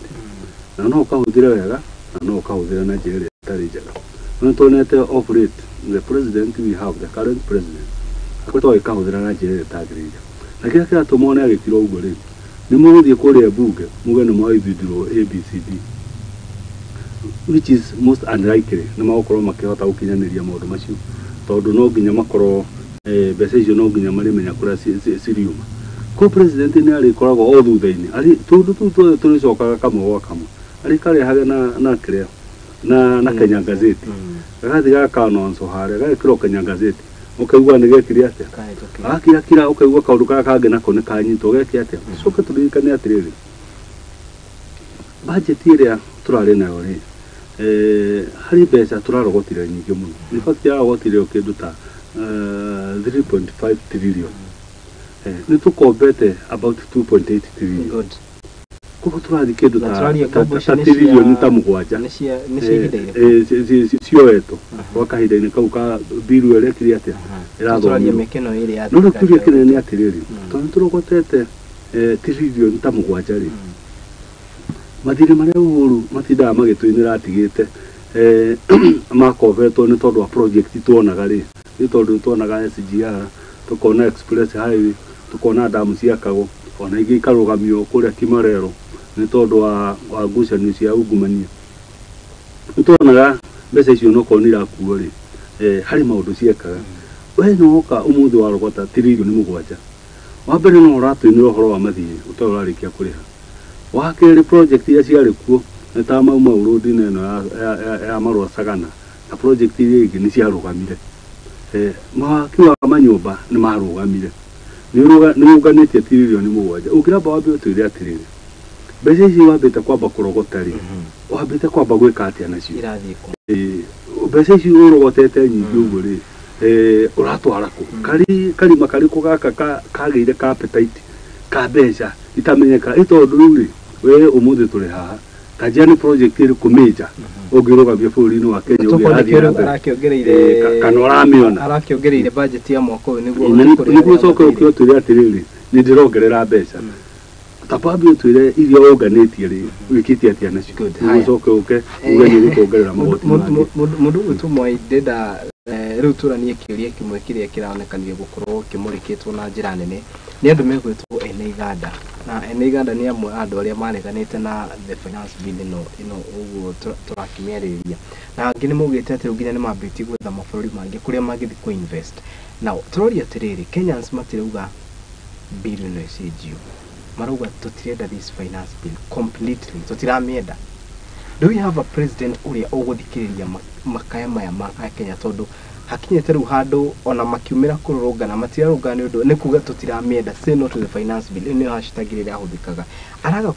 na no ũkahũthĩre wega. na no ũkahũthĩra na njĩra ĩrĩa ĩtarĩ njega. No nĩtuonete of late the president we have, the current president, akoretwo agĩkahũthĩra na njĩra ĩrĩa ĩtagĩrĩire. Na kĩrĩa kĩratũma one agĩkira ũguo rĩ, nĩ mũgũthiĩ kũrĩa mbunge muge nĩ mwaithindurwo ABCD, which is most unlikely nĩ magũkorwo makĩhota gũkinyanĩria maũndũ macio, tondũ no nginya makorwo mbeca icio no nginya marĩmenya kũrĩa ciriuma. Koguo president nĩ arĩkoragwo o thutha-inĩ, arĩ tũndũ tũu tuothe tũrĩcokaga kamwe gwa kamwe, arĩkarehaga na kĩrĩa na Kenya Gazette, gagathiĩ gakaanonco harĩa, gagekĩrwo Kenya Gazette, ũkaigua nĩ gekire atĩa, gakirakira, ũkaigua kaũndũ karĩa kangĩ nako nĩ kanyitwo, geke atĩa. Tũcoke tũririkane atĩrĩrĩ, budget ĩrĩa tũrarĩ nayo rĩ, harĩ mbeca tũrarogotire nyingĩ mũno. In fact yarogotire o kĩndũ ta 3.5 trillion. Nĩ tũkombete about 2.8 trillion. Good. Koguo tũrathiĩ kĩndũ Na ta tũraria ta- ngombo ta icio nĩ trillion ta mũgwanja nĩ cia ihinda irĩkũ? cioetwo gwa kahinda-inĩ kau ka mbiru ĩrĩa ĩkire atĩa, Tũraria ĩrathomirwo. mĩaka ĩno ĩrĩ ya No rĩu thirikari kĩũria ya kĩnene nĩ Ruto. atĩrĩrĩ, tondũ nĩ tũrogotete trillion ta mũgwanja rĩ, mathirĩ marĩa Uhuru matindaga magĩtũinĩra atigĩte makombetwo nĩ tondũ wa project tuonaga rĩ, nĩ tondũ tuonaga SGR, tũkona express highway, tũkona damu ciakagwo, ona ingĩ ikarũgamio kũrĩa Kimarero nĩ tondũ wa ngucanio cia ungumania. Nĩ tuonaga mbeca icio onokorwo nĩ irakuo rĩ, harĩ maũndũ ciekaga. We nĩ woka ũmũthĩ warogota tiririoni mũgwanja, wa mbere no ũratũinĩra ũhoro wa mathirĩ ũtarĩ ũrarĩkia kũrĩha. Wa kerĩ, project iria ciarĩ kuo nĩ ta Mau Mau Road na ĩno ya Marũa Sagana na project iria ingĩ nĩ ciarũgamire. Mawaki wa manyũmba nĩ marũgamire. Nĩ ũnganĩtie tiririoni mũgwanja. Ũngĩramba wambe ũtwĩre atĩrĩrĩ, mbeca ici wambĩte kwamba kũrogota rĩ, wambĩte kwamba gwĩka atĩa nacio? Irathiĩ kũ? Mbeca ici ũrogotete nyingĩ ũguo rĩ, ũratwara kũ? Kari karima karĩkũ gaka kagĩire ka appetite ka mbeca itamenyeka, ĩ tondũ rĩu rĩ, we ũmũthĩ tũrĩ haha, ta njĩra nĩ project ĩrĩkũ major ũngĩrũgamia bũrũri-inĩ wa Kenya Tokorwo ũngĩ nĩkĩo ĩrathiĩ na rĩu mbere? arakĩongereire Kana ũramĩona? Arakĩongereire budget ya mwaka ũyũ nĩguo Na ũhote kũrĩha nĩguo arĩa ũcoke ũke mathirĩ. ũtwĩre atĩrĩrĩ, nĩ ndĩrongerera mbeca. Ta pambi ũtwĩre iria ũnganĩtie rĩ, wĩkĩte atĩa nacio? Good. Nĩguo Haya. ũcoke ũke uge nĩ ũgũtuongerera magoti mangĩ. Mũndũ ũgwĩtwo Mwai, ndĩrenda rĩu tũranie kĩũria kĩmwe kĩrĩa kĩraonekanire gũkorwo kĩmũrĩkĩtwo na njĩra nene nĩ andũ megwĩtwo ene iganda, na ene iganda nĩ amwe a andũ arĩa mareganĩte na the finance bill ĩno ũguo tũrakĩmĩarĩrĩria, na angĩ nĩ maugĩte atĩ rĩu nginya nĩ mambĩtie gwetha mabũrũri mangĩ kũrĩa mangĩthiĩ kũ invest. Now tũroria atĩrĩrĩ, Kenyans matirauga bill ĩno ĩcenjio, marauga tũtirenda this finance bill completely, tũtiramĩenda. Do we have a president ũrĩa ũgũthikĩrĩria makaya maya ma Akenya? Tondũ hakinyĩte rĩu handũ ona makiumĩra kũrũrũngana matirarũngana nĩ ũndũ nĩ kuga tũtiramĩenda, say no to the finance bill. Ĩyo nĩyo hashtag ĩrĩa ĩrahũthĩkaga. Araga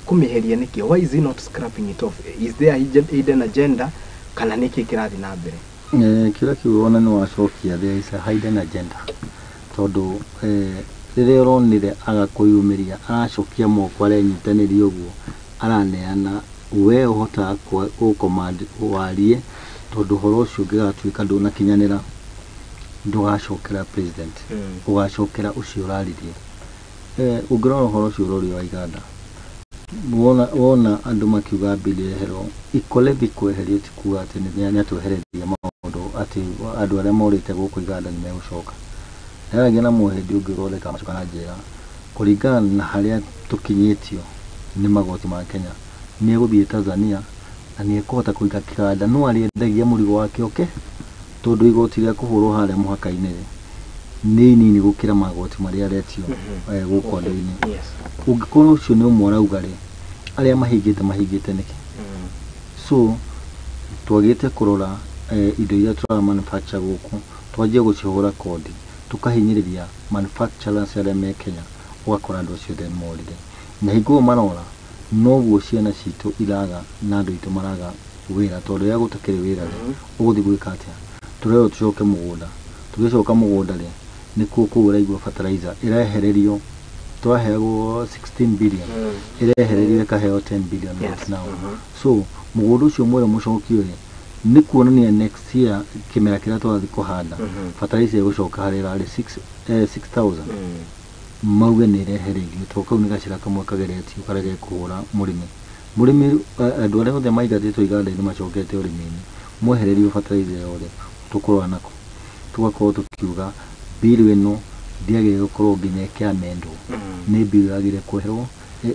kũmĩeheria nĩkĩ? Why is he not scrapping it off? Is there a hidden agenda kana nĩkĩ kĩrathiĩ na mbere? Kĩrĩa kiugo ona nĩ wacokia, there is a hidden agenda, tondũ rĩrĩa ũronire aga kwĩyumĩria, aracokia moko, arenyitanĩria ũguo, araneana we ũhotaga gũ-command warie, tondũ ũhoro ũcio ũngĩgatuĩka ndũnakinyanĩra, ndũgacokera president, ũgacokera ũcio ũraririe. Ũngĩrora ũhoro ũcio ũrorio wa iganda, wona andũ makiuga bill yeherwo, ikolethi kweherio ti kuga atĩ nĩ atwehereria maũndũ atĩ andũ arĩa morĩte gũkũ iganda nĩ megũcoka. Nĩharagia na mũhĩndĩ ũngĩ ũthondekaga macuka na njĩra, kũringana na harĩa tũkinyĩtio nĩ magoti ma Kenya, nĩ egũthiĩ Tanzania na nĩ ekũhota kũiga kĩganda, no arĩendagia mũrigo wake oke, tondũ igoti rĩa kũhũrwo harĩa mũhaka-inĩ rĩ nĩ inini gũkĩra magoti marĩa aretio gũkũ andũ-inĩ. Ũngĩkorwo ũcio nĩ ũmwe arauga rĩ, arĩa mahingĩte nĩkĩ? So twagĩte kũrora indo iria tũra manufacture gũkũ, twanjie gũcihũra kodi, tũkahinyĩrĩria manufacturers arĩa me Kenya, ũgakora andũ acio othe morire. Na hingo ĩyo marora, noguo ciana citũ iraga na andũ aitũ maraga wĩra, tondũ rĩrĩa gũtakĩrĩ wĩra rĩ, ũgũthiĩ gwĩka atĩa? Tũrerwo tũcoke mũgũnda. Tũgĩcoka mũgũnda rĩ, nĩkuo kũu ũraigua fertilizer ĩrehererio, twaheagwo 16 billion, ĩrehererio ĩkaheo 10 billion right now. So mũgũnda ũcio mwerũ mũcokio rĩ, nĩ kuonania next year kĩmera kĩrĩa tũrathiĩ kũhanda, fertilizer ĩgũcoka harĩa ĩrarĩ 6000, mauge nĩ ĩrehereirio, tondũ kau nĩ gacĩra kamwe kageretio karĩa gekũhũra mũrĩmi. Mũrĩmi andũ arĩa othe maingatĩtwo iganda-inĩ macokete ũrĩmi-inĩ mwehererio fertilizer yothe tũkũrũa nako. Tũgakorwo tũkiuga bill ĩno ndĩagĩrĩire gũkorwo nginya ĩkĩamendwo. Nĩ bill yagĩrĩire kweherwo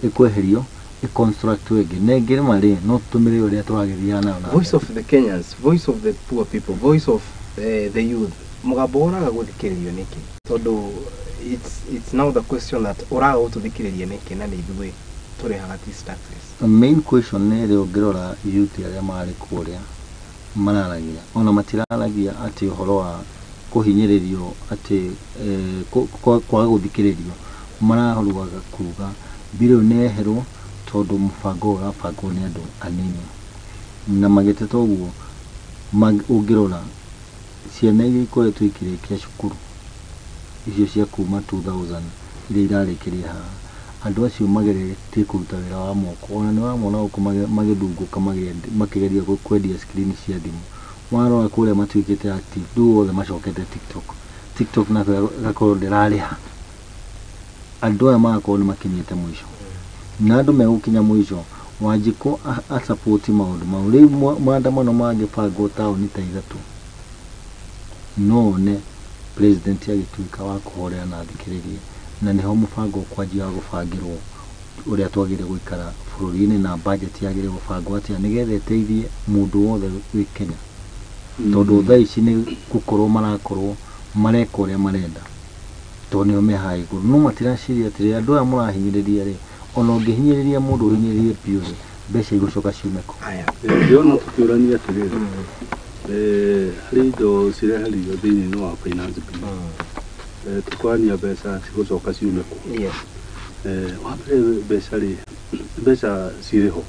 ĩkweherio ĩconstructwo ĩngĩ na ĩngĩ rĩma rĩ no tũtũmĩre ũrĩa tũragĩthiaga nayo na Voice mbere. of the Kenyans, voice of the poor people, voice of the youth. Mũgambo ũraga gũthikĩrĩrio nĩkĩ? Tondũ it's now the question that ũraga gũtũthikĩrĩria nĩkĩ na nĩ ithuĩ tũrĩhaga these taxes. The main question nĩ ĩrĩa ũngĩrora youth arĩa marĩ kũrĩa mararagia ona matiraragia atĩ ũhoro wa kũhinyĩrĩrio atĩ kwaga gũthikĩrĩrio mararuaga kuga bill ĩyo nĩ yeherwo tondũ mũbango ũyũ ũrabangwo nĩ andũ anini na magĩteta ũguo ũngĩrora ciana iria ikoretwo ikĩrĩkia cukuru icio cia kuma 2000 iria irarĩkĩria haha andũ acio mageretie kũruta wĩra wa moko ona nĩ ũramona gũkũ magĩthungũka makĩgeria kwendia screen cia thimũ warora kũrĩa matuĩkĩte active rĩu othe macokete TikTok. TikTok nako ĩgakorwo ndĩrarĩha andũ aya magakorwo nĩ makinyĩte mũico na andũ megũkinya mũico Wanjikũ asupport maũndũ mau rĩu maandamano mangĩbangwo taũni ta ithatũ no one president agĩtuĩka wa kũhorera na athikĩrĩrie na nĩho mũbango ũkwanjia wa gũbangĩrwo ũrĩa twagĩrĩire gũikara bũrũri-inĩ na budget yagĩrĩire gũbangwo atĩa nĩgetha ĩteithie mũndũ wothe wĩ Kenya tondũ thaa ici nĩ gũkorwo marakorwo mareka ũrĩa marenda tondũ nĩo me haha igũrũ no matiraciria atĩrĩrĩ andũ aya mũrahinyĩrĩria rĩ ona ũngĩhinyĩrĩria mũndũ ũhinyĩrĩrie biũ rĩ mbeca igũcoka ciume kũ? Aya. Ndĩrona tũkĩũrania atĩrĩrĩ harĩ indo cireheririo thĩinĩ wa finance bill tũkũrania mbeca cigũcoka ciume kũ? Yes. Wa mbere mbeca rĩ mbeca cirĩ ho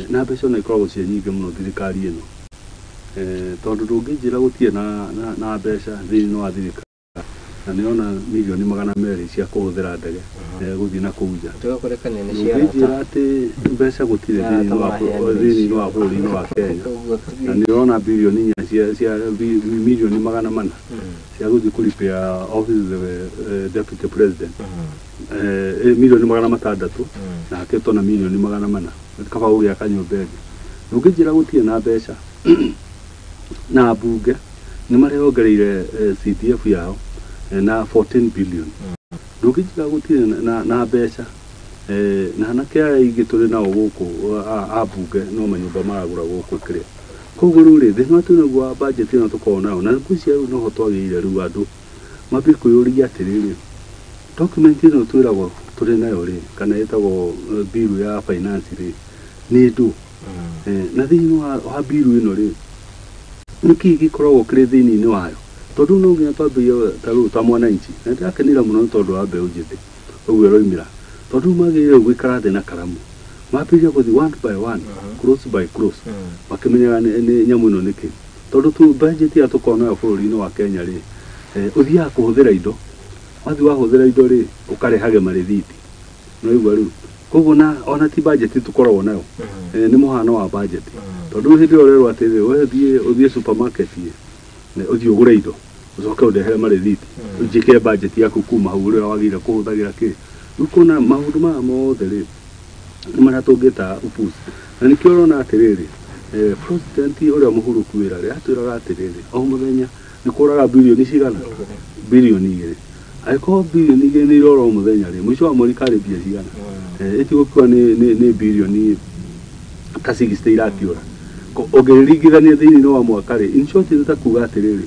na mbeca ona ikoragwo ciĩ nyingĩ mũno thirikari ĩno tondũ ndũngĩnjĩra gũtirĩ na mbeca thĩinĩ wa thirikari na nĩona mirioni 200 cia kũhũthĩra ndege gũthiĩ na kũu nja. Tũgakũrekania nĩ cia Ndũngĩnjĩra atĩ mbeca gũtirĩ thĩinĩ wa bũrũri-inĩ wa Kenya na nĩũrona bilioni 4 cia milioni 400 cia gũthiĩ kũripĩa office of the deputy president milioni 600 na hakĩtwo na milioni 400 kaba gũgĩaka nyũmba ĩngĩ. Ndũngĩnjĩra gũtirĩ na mbeca na mbunge nĩ mareongereire CDF yao na 14 billion. Ndũngĩnjĩra gũtirĩ na mbeca na anake aya aingĩ tũrĩ nao gũkũ a mbunge no manyũmba maragũra gũkũ kĩrĩa. Koguo rĩu rĩ thĩna twĩ naguo wa budget ĩno tũkoragwo nayo na ngwĩciria rĩu noho twagĩrĩire rĩu andũ mambie kwĩyũria atĩrĩrĩ document ĩno twĩragwo tũrĩ nayo rĩ kana ĩtagwo bill ya finance rĩ nĩ ndũ na thĩinĩ wa bill ĩno rĩ nĩkĩĩ gĩkoragwo kĩrĩ thĩinĩ wayo tondũ no nginya twambĩrĩrie ta rĩu ta mwananchi na ndĩrakenera mũno nĩ tondũ wa mbeũ njĩthĩ ũguo ĩroimĩra tondũ rĩu magĩrĩire gũikara thĩ na karamu mambĩrĩrie gũthiĩ one by one cross by cross makĩmenyaga nĩ nyamũ ĩno nĩkĩ tondũ tu budget ĩrĩa tũkoragwo nayo bũrũri-inĩ wa Kenya rĩ ũthiaga kũhũthĩra indo wathiĩ wahũthĩra indo rĩ ũkarehage marĩthiti nĩwaigua rĩu koguo na ona ti budget tũkoragwo nayo nĩ mũhano wa budget tondũ hĩndĩ ĩyo ũrerwo atĩrĩrĩ we ũthiĩ supermarket ũthiĩ ũgũre indo ũcoke ũndehere marĩthiti njĩkĩre budget yaku kuma hau ũrĩa wagĩrĩire kũhũthagĩra kĩ rĩu kuona maũndũ maya mothe rĩ nĩ marĩa tũngĩta upuzi na nĩkĩo ũrona atĩrĩrĩ president ũrĩa mũhurũku wĩra rĩ atwĩraga atĩrĩrĩ o mũthenya nĩ kũraga bilioni cigana bilioni 2 angĩkorwo bilioni 2 nĩ irora o mũthenya rĩ mũico wa mweri karĩ mbia cigana ĩtigũkiuga nĩ bilioni ta 60 irakĩũra ũngĩringithania thĩinĩ wa mwaka rĩ in short nĩ ta kuga atĩrĩrĩ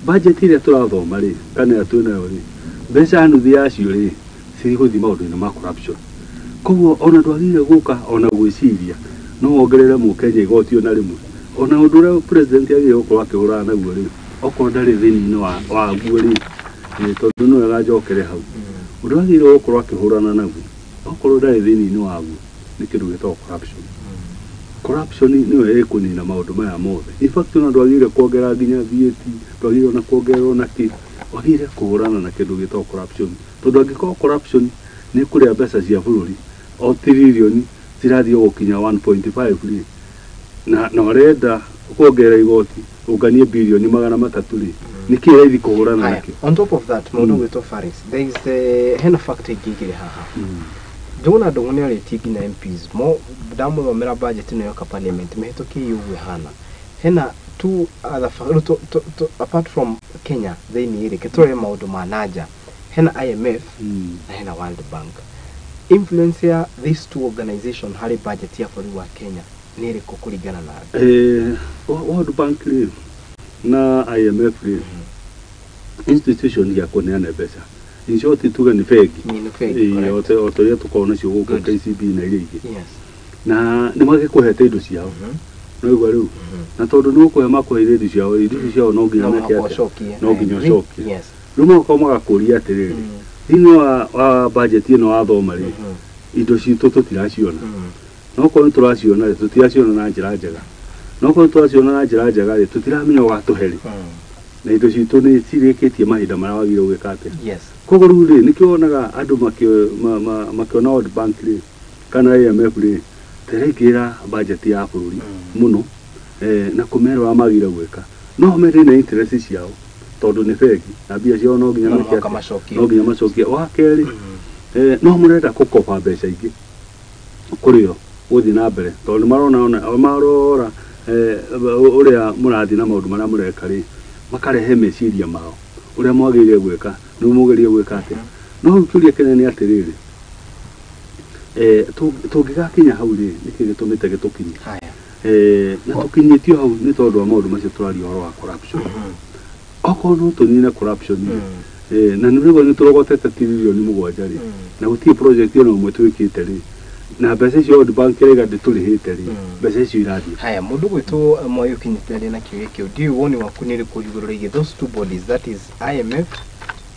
budget ĩrĩa tũrathoma rĩ kana ĩrĩa twĩnayo rĩ mbeca nuthu yacio rĩ cirigũthiĩ maũndũ-inĩ ma corruption koguo ona ndwagĩrĩire gũka ona gwĩciria no wongerere mũkenya igoti ona rĩmwe ona ũndũ ũrĩa president agĩrĩire gũkorwo akĩhũrana naguo rĩ okorwo ndarĩ thĩinĩ waguo rĩ tondũ no wega njokere hau ũndũ agĩrĩire gũkorwo akĩhũrana naguo okorwo ndarĩ thĩinĩ waguo nĩ kĩndũ gĩtagwo corruption. Corruption nĩyo ĩkũnina maũndũ maya mothe. In fact ona ndwagĩrĩire kuongerera nginya VAT ndwagĩrĩire ona kuongerera ona kĩ wagĩrĩire kũhũrana na kĩndũ gĩtagwo corruption tondũ angĩkorwo corruption nĩ kũrĩa mbeca cia bũrũri o tiririoni cirathiĩ gũkinya 1.5 rĩ na ũrenda kuongerera igoti ũnganie bilioni 300 rĩ nĩkĩ raithi kũhũrana nakĩo. On top of that mũndũ gwĩtwo Faris there is the hena fact ĩngĩ ĩkĩrĩ haha. Njũgũna Ndung'u nĩ arĩtie nginya MPs mo ndamũthomera budget ĩno yoka parliament mĩhĩtũkie ũguo ĩhana hena two other apart from Kenya thĩinĩ rĩ tũrore maũndũ ma nanja hena IMF na hena World Bank. Influence ya these two organization harĩ budget ya bũrũri wa Kenya nĩ ĩrĩkũ kũringana na World Bank rĩ na IMF rĩ, institution ya kũneana mbeca, in short tuge nĩ bengi. Nĩ bengi, correct. O ta ũrĩa tũkoragwo nacio gũkũ Good. KCB na iria ingĩ. Yes. Na nĩ magĩkũhete indo ciao no igua rĩu na tondũ nĩ ũkũhe makũheire indo ciao, indo icio ciao no nginya No meke mũhaka atĩa? ũcokie. No nginya I agree. ũcokie. Yes. Rĩu magoka magakũria atĩrĩrĩ, thĩinĩ wa budget ĩno wathoma rĩ, indo citũ tũtiraciona, no korwo nĩ tũraciona rĩ, tũtiraciona na njĩra njega, no korwo tũraciona na njĩra njega rĩ, tũtiramenya ũgatũhe rĩ, na indo citũ nĩ cirĩkĩtie mahinda marĩa wagĩrĩirwo gwĩka atĩa. Yes. Koguo rĩu rĩ, nĩkĩo wonaga andũ makĩona World Bank rĩ kana IMF rĩ tĩraingĩra budget ya bũrũri mũno, na kũmera ũrĩa magĩrĩire gwĩka, no merĩ na interest ciao tondũ nĩ bengi na mbia ciao no nginya No meke mũhaka atĩa? macokie. No nginya macokie. Wa kerĩ, no mũrenda gũkoba mbeca ingĩ kũrĩ o gũthiĩ na mbere tondũ nĩ marona ona marora ũrĩa mũrathiĩ na maũndũ marĩa mũreka rĩ, makarehe meciria mao ũrĩa mwagĩrĩire gwĩka, nĩ mũgerie gwĩka atĩa. No rĩu kĩũria kĩnene nĩ atĩrĩrĩ, tũngĩgakinya hau rĩ, nĩkĩ gĩtũmĩte gĩtũkinye? Haya. Na tũkinyĩtio hau nĩ tondũ wa maũndũ macio tũraria ũhoro wa corruption. Okorwo no tũnine corruption rĩ, na nĩ rĩu nĩ tũrogotete 7 tiririoni rĩ, na gũtirĩ project ĩno ĩmwe twĩkĩte rĩ, na mbeca icio World Bank ĩraiga ndĩtũrĩhĩte rĩ, mbeca icio irathiĩ. Haya, mũndũ gwĩtwo Moi ũkinyĩte na kĩũria kĩu, ndiũĩ woni waku nĩ ũrĩkũ igũrũ rĩgiĩ those two bodies, that is IMF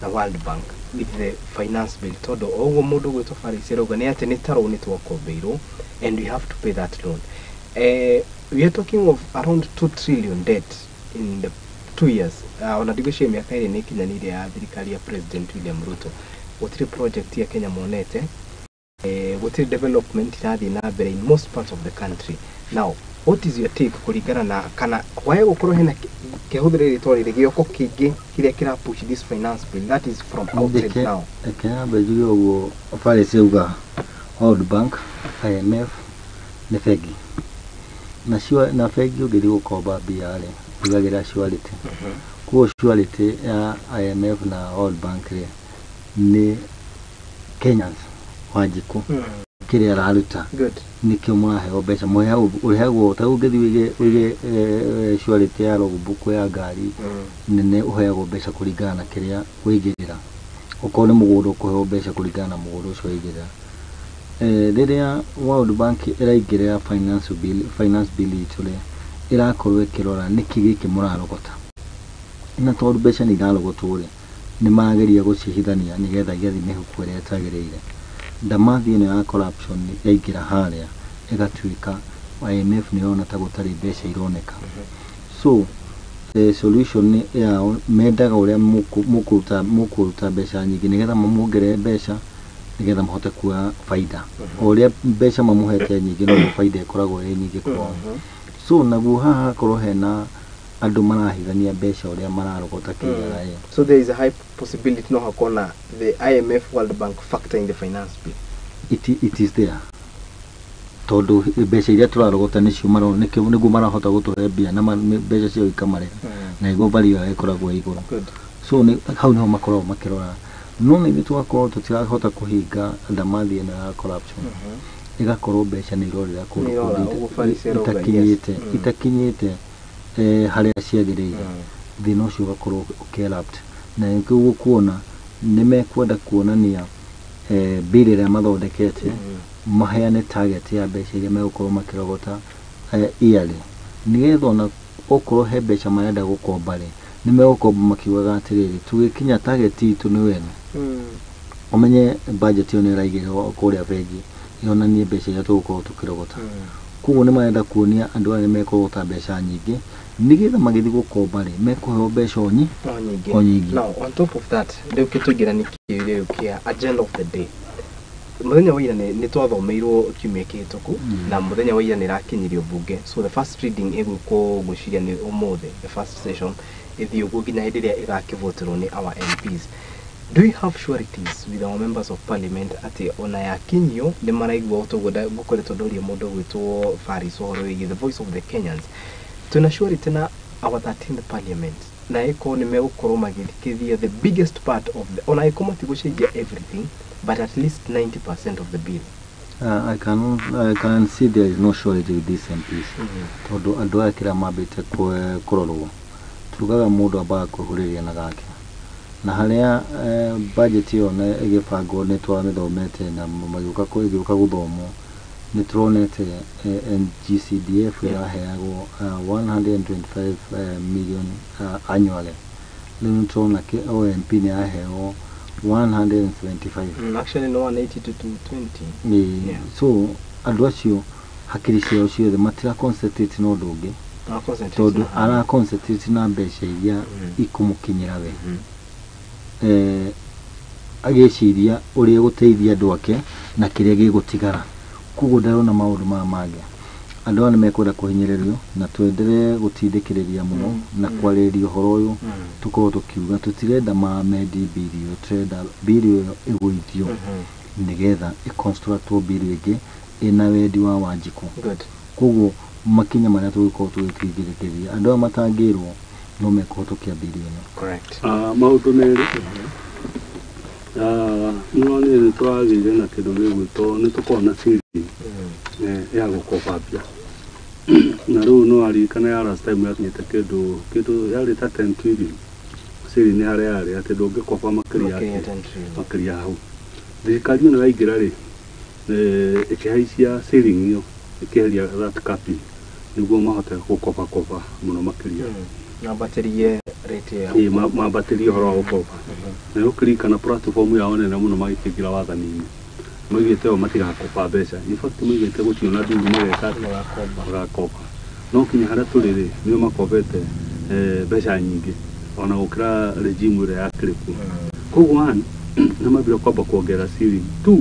na World Bank, with the finance bill, tondũ o ũguo mũndũ gwĩtwo Farisi arauga nĩ atĩ nĩ ta rũni twakombeirwo and we have to pay that loan. We are talking of around 2 trillion debt in the 2 years, ona ndigwĩciria mĩaka ĩrĩ nĩ ĩkinyanĩire ya thirikari ya President William Ruto. Gũtirĩ project ya Kenya monete, gũtirĩ development irathiĩ na mbere in most parts of the country. Now what is your take kũringana na kana wae gũkorwo hena kĩhũthĩre rĩtwa rĩrĩ gĩoko kĩingĩ kĩrĩa kĩra push this finance bill that is from outside now? Reke nyambe njuge ũguo Farisi auga World Bank, IMF nĩ bengi na na bengi ũngĩthiĩ gũkomba mbia rĩ, ũigagĩra surety. Koguo surety ya IMF na World Bank rĩ, nĩ Kenyans Wanjikũ kĩrĩa araruta. Good. Nĩkĩo mũraheo mbeca, mũheagwo, ũrĩhagwo ta rĩu ũngĩthiĩ ũige surety ya logbook ya ngari nene, ũheagwo mbeca kũringana na kĩrĩa waigĩrĩra. Okorwo nĩ mũgũnda, ũkũheo mbeca kũringana na mũgũnda ũcio waigĩrĩra. Rĩrĩa World Bank ĩraingĩrĩra finance bill itũ rĩ, ĩrakorwo ĩkĩrora nĩkĩ gĩkĩ mũrarogota, na tondũ mbeca nĩ irarogotwo rĩ, nĩ marageria gũcihithania nĩgetha igathiĩ mĩhuko ĩrĩa ĩtagĩrĩire. Ndamathi ĩno ya corruption yaingĩra harĩa, ĩgatuĩka IMF nĩ yona ta gũtarĩ mbeca ironeka. So solution yao mendaga ũrĩa mũkũruta mbeca nyingĩ nĩgetha mamuongerere mbeca nĩgetha mahote kuoya baida. O ũrĩa mbeca mamũhete nyingĩ, noguo baida ĩkoragwo ĩ nyingĩ kwao. So naguo haha hakorwo hena andũ marahithania mbeca ũrĩa mararogota KRA. So there is a high possibility no hakorwo na the IMF World Bank factor in the finance bill. It is there tondũ mbeca iria tũrarogota nĩcio nĩkĩo nĩguo marahota gũtũhe mbia na mbeca ciao ikamarĩha na nĩguo value yao ĩkoragwo ĩ igũrũ. Good. So nĩ hau nĩho makoragwo makĩrora, no nĩ ithuĩ tũgakorwo tũtirahota kũhinga ndamathi ĩno ya corruption, ĩgakorwo mbeca nĩ irorĩra kũndũ Nĩ irora, kũngĩ ũguo Farisi arauga, yes. itakinyĩte itakinyĩte harĩa ciagĩrĩire. Thĩna ũcio ũgakorwo ũkĩ-erupt na nĩkĩo ũkuona nĩ mekwenda kuonania bill ĩrĩa mathondekete, maheane target ya mbeca iria megũkorwo makĩrogota yearly, nĩgetha ona okorwo he mbeca marenda gũkomba rĩ, nĩ megũkomba makiugaga atĩrĩrĩ, tũgĩkinya target itũ nĩ wene. Ũmenye budget ĩyo nĩ ĩraigĩrĩrwo kũrĩa bengi yonanie mbeca iria tũgũkorwo tũkĩrogota. Koguo nĩ marenda kuonia andũ aya nĩ mekũrogota mbeca nyingĩ nĩgetha magĩthiĩ gũkomba rĩ, mekũheo mbeca o O nyingĩ. O nyingĩ. Now on top of that, rĩu kĩtũingĩra nĩ kĩũria rĩu kĩa agenda of the day. Mũthenya wa ira nĩ twathomeirwo kiumia kĩhĩtũku, na mũthenya wa ira nĩ ĩrakinyirio bunge, so the first reading ĩgwĩkwo ngwĩciria nĩ ũmũthĩ, the first session ĩthiĩ ũguo nginya hĩndĩ ĩrĩa ĩgakĩvoterwo nĩ our MPs. Do we have sureties with our members of parliament atĩ ona yakinyio nĩ maraigua ũtoguo ngũkoretwo ndoria mũndũ ũgwĩtwo Faris ũhoro wĩgiĩ the voice of the Kenyans? Twĩna surety na our 13th parliament na ĩkorwo nĩ megũkorwo magĩthikĩria the biggest part of the, ona ĩkorwo matigũcenjia everything, but at least 90% of the bill? I can see there is no surety with these MPs, tondũ andũ aya kĩrĩa mambĩte kũrorwo, tugaga mũndũ ambaga kwĩhũrĩria na gake na harĩa budget ĩyo na ĩgĩbangwo nĩ twamĩthomete na magĩũka ĩgĩũka gũthomwo, nĩ tũronete NGCDF ĩraheagwo 125 million annually. Rĩu nĩ tũrona o MP nĩ araheagwo 175. Actually no 180 to 220. Ĩĩ. So andũ acio hakiri ciao ciothe matira concentrate na ũndũ ũngĩ, tondũ ara concentrate na mbeca iria ikũmũkinyĩra we, agĩciria ũrĩa gũteithia andũ ake na kĩrĩa gĩgũtigara. Koguo ndarona maũndũ maya mangĩ. Andũ aya nĩ mekwenda kũhinyĩrĩrio na twenderee gũtindĩkĩrĩria mũno na kwarĩrĩria ũhoro ũyũ, tũkorwo tũkiuga tũtirenda mamendi bili ĩyo, tũrenda bili ĩyo ĩgũithio nĩgetha ĩconstructwo bili ĩngĩ ĩna wendi wa Wanjikũ. Koguo makinya marĩa tũgũkorwo tũgĩtigĩrĩria, andũ aya matangĩrwo no mekũhĩtũkia bili ĩno. Correct. Maũndũ merĩ nĩwonire nĩ tũragĩire na kĩndũ gĩgwĩtwo, nĩ tũkoragwo na ceiling ya gũkoba mbia, na rĩu no aririkana ya last time yakinyĩte kĩndũ yarĩ ta 10 trillion ceiling, harĩa yarĩ atĩ ndũngĩkoba makĩria Makĩria ya 10 trillion. Makĩria hau. Thirikari ĩno yaingĩra rĩ, ĩkĩhaicia ceiling ĩyo, ĩkĩeheria that capping nĩguo mahote gũkoba koba mũno makĩria. Mambatĩrie rate ya Ĩĩ, mambatĩrie ũhoro wa gũkoba. Na ũkĩririkana platform yao nene mũno magĩkĩingĩra wathani-inĩ, maugĩte o matigakoba mbeca. In fact maugĩte gũtirĩ ona ndundu mageka atĩa? Magakomba. Magakoba. No kinya harĩa tũrĩ rĩ, nĩo makobete mbeca nyingĩ ona gũkĩra regime ĩrĩa yakĩrĩ kuo. Koguo one, nĩ mambire kwamba kuongerera ceiling. Two,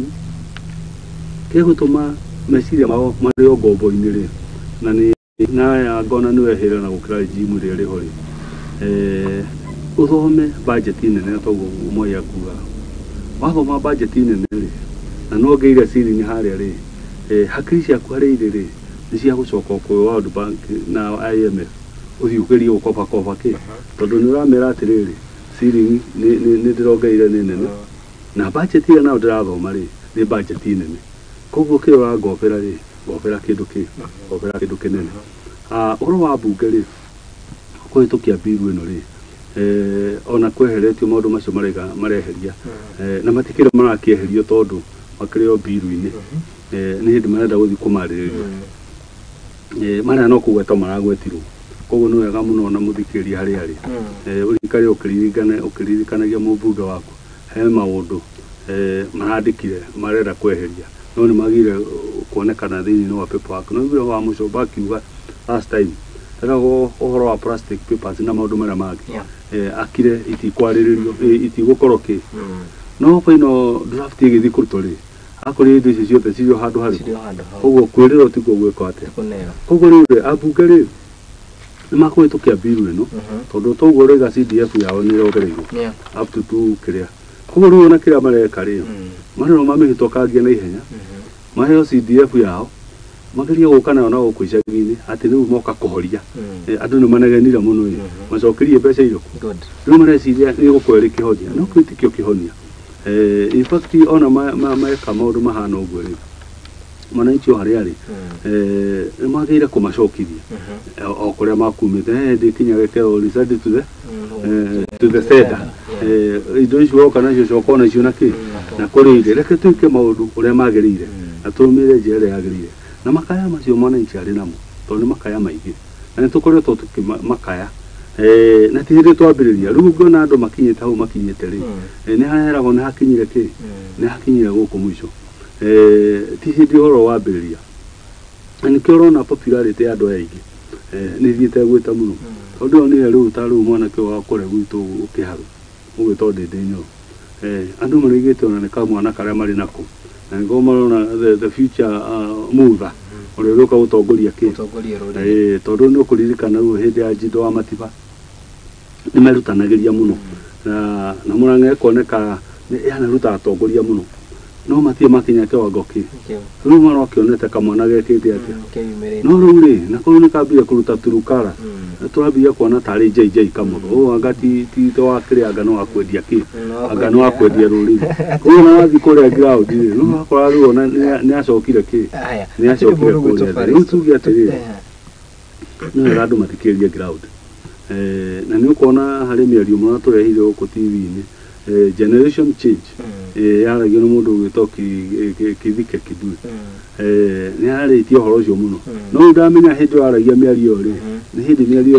kĩgũtũma meciria mao marĩ o ngombo-inĩ rĩ, na nĩ naya ngona nĩ wehĩra na gũkĩra regime ĩrĩa ĩrĩ ho rĩ, ũthome budget nene toguo Moi akugaga. Wathoma budget nene rĩ, na nongeire ceiling harĩa rĩ, hakiri ciaku harĩa irĩ rĩ, nĩ cia gũcoka o kwĩ World Bank na IMF, ũthiĩ ũgerie gũkoba koba kĩ, tondũ nĩ ũramera atĩrĩrĩ, ceiling nĩ ndĩrongeire nĩ nene, na budget ĩrĩa nayo ndĩrathoma rĩ, nĩ budget nene. Koguo kĩrĩa ũrangobera rĩ, ngobera kĩndũ kĩ ngobera kĩndũ kĩnene. Ũhoro wa mbunge rĩ, kũhĩtũkia bill ĩno rĩ, ona kweheretio maũndũ macio maraiga mareheria, na matikĩrĩ marakĩeherio tondũ makĩrĩ o bill-inĩ, nĩ hĩndĩ marenda gũthiĩ kũmarĩrĩria. Marĩa no kũgwetwo maragwetirwo. Koguo nĩ wega mũno ona mũthikĩrĩria harĩa arĩ, ũrikare ũkĩririkanagia mũmbunge waku he maũndũ marandĩkire marenda kweheria, no nĩ magire kuonekana thĩinĩ wa paperwork. No vile wa Mũcomba akiuga last time eragwo ũhoro wa plastic papers na maũndũ marĩa mangĩ, akire itikwarĩrĩrio, itigũkorwo kĩ no final draft ĩgĩthiĩ kũrutwo rĩ, akorire indo icio ciothe cirĩ o handũ harĩkũ? Cirĩ o handũ hau. Koguo kwĩrĩrwo tikuo gwĩka atĩa? Kũneo. Koguo rĩu rĩ, ambunge rĩ, nĩ makũhĩtũkia bill ĩno, tondũ toguo ũrauga CDF yao nĩ ĩrongereirwo up to two kĩrĩa. Koguo rĩu ona kĩrĩa mareka rĩ, marĩro mamĩhĩtũkangie na ihenya, maheo CDF yao, magerie gũka nayo na gũkũ icagi-inĩ atĩ rĩu moka kũhoria. Andũ nĩ manegenire mũno ĩ, macokerie mbeca irĩkũ? Rĩu mareciria nĩ gũkorwo ĩrĩ kĩhonia, no kĩu tikĩo kĩhonia. In fact ona meka maũndũ mahana ũguo rĩ, mwananchi o harĩa arĩ, nĩ magĩrĩire kũmacokithia o kũrĩa makumĩte. Ndĩkinya gĩkeo return to the sender. Indo icio woka nacio, coka nacio na kĩ na kũrĩ irĩ. Reke twĩke maũndũ ũrĩa magĩrĩire na tũrũmĩrĩre njĩra ĩrĩa yagĩrĩire na makaya macio mwananchi arĩ namo, tondũ nĩ makaya maingĩ na nĩ tũkoretwo tũkĩmakaya, na ti hĩndĩ twambĩrĩria. Rĩu ũngĩona andũ makinyĩte hau makinyĩte rĩ, nĩ hareragwo nĩ hakinyire kĩ, nĩ hakinyire gũkũ mũico. Ti hĩndĩ ũhoro wambĩrĩria, na nĩkĩo ũrona popularity ya andũ aya aingĩ nĩ ĩthiĩte ĩgwĩte mũno, tondũ onire rĩu ta rĩu mwanake ũyũ wa kũrĩa gwitũ ũkĩharũ ũgwĩtwo Ndĩndĩ Nyoro, andũ maraigĩte ona nĩ kamwana karĩa marĩ nako, na nĩko marona the future, mutha ũrĩa ũrĩũka gũtongoria kĩ? Gũtongoria rũrĩrĩ. Tondũ nĩ ũkũririkana rĩu hĩndĩ ya Njindo wa Matiba nĩ merutanagĩria mũno. Na Murang'a ĩkoneka yanaruta atongoria mũno no matirĩ makinya kĩwango kĩ rĩu marokĩonete kamwana gekĩte atĩa no rĩu rĩ na kũu nĩ kambire kũruta turukara tũrambia kuona tarĩ JJ Kamotho ũũ anga ti wa kĩrĩa anga no wa kwendia kĩ anga no wa kwendia rũrĩrĩ ũyũ na wathiĩ kũrĩa ground rĩ no wakora rĩu ona nĩ acokire kĩ nĩ acokire kũrĩa rĩu tuge atĩrĩrĩ nĩ wega andũ mathikĩrĩrie ground na nĩ ũkuona harĩ mĩario mũratũrehire gũkũ TV-inĩ generation change yaragio nĩ mũndũ ũgwĩtwo Kithike Kidue nĩ arĩtie ũhoro ũcio mũno no rĩu ndamenya hĩndĩ ĩyo aragia mĩario ĩyo rĩ nĩ hĩndĩ mĩario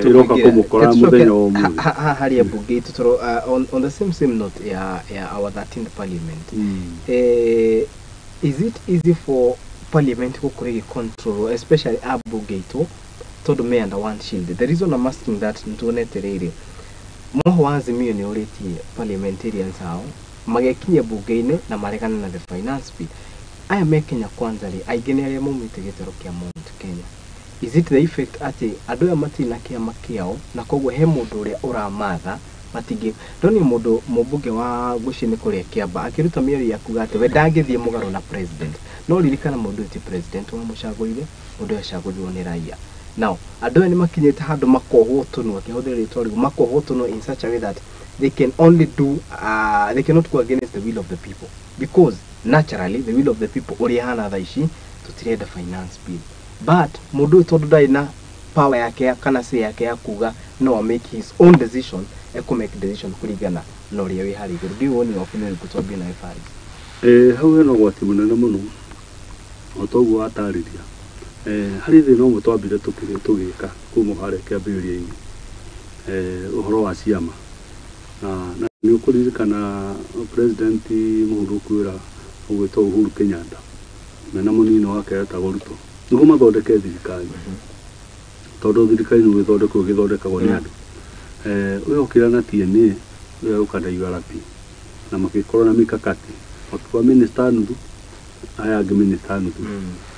ĩroka kũmũkora mũthenya wa ũmũthĩ harĩa mbunge itũ tondũ on the same note ya our 13th parliament is it easy for parliament gũkorwo ĩgĩ especially ambunge itũ tondũ me under one shield? The reason I'm asking that nĩtuonete rĩrĩ mwoho wa Azimio nĩ ũrĩtie parliamentarians ao magekinyia bunge-inĩ na maregane na the finance bill. Aya me Kenya Kwanza rĩ aingĩ nĩ arĩa maumĩte gĩtarũ kĩa Mount Kenya. Is it the effect atĩ andũ aya matirĩ na kĩama kĩao na koguo he mũndũ ũrĩa ũramatha matingĩ ndoni mũndũ mũmbunge wa ngwĩciria nĩ kũrĩa Kĩamba akĩruta mĩario ya kuga atĩ we ndangĩthiĩ mũgarũ na president no ririkana mũndũ ũyũ ti president wamũcagũrire mũndũ ũyũ acagũrirwo nĩ raia. Now, andũ aya nĩ makinyĩte handũ makohwo tũnua akĩhũthĩra rĩtwa rĩu makohwo tũnua in such a way that they can only do they cannot go against the will of the people because naturally the will of the people ũrĩa ĩhana thaa ici tũtirenda finance bill but mũndũ ũyũ tondũ ndarĩ na power yake kana say yake ya kuga no make his own decision ekũ make decision kũringana na ũrĩa wĩ harĩa igũrũ. Ndiũĩ woni waku nĩ ũrĩkũ twambie nawe Faris. Hau hena ũgwati mũnene mũno o ta ũguo watarĩria. Harĩ thĩna ũmwe twambire tũgĩka kuma harĩa kĩambĩrĩria-inĩ ũhoro wa ciama na nĩ ũkũririkana president mũhurũku wĩra ũgwĩtwo Uhuru Kenyatta mena mũnini wake etagwo Ruto nĩguo mathondeke thirikari tondũ thirikari nĩ gũgĩthondekwo ĩgĩthondekagwo nĩ andũ ũyũ okĩra na TNA ũyũ oka na URP na magĩkorwo na mikakati makiuga minister nuthu aya angĩ minister nuthu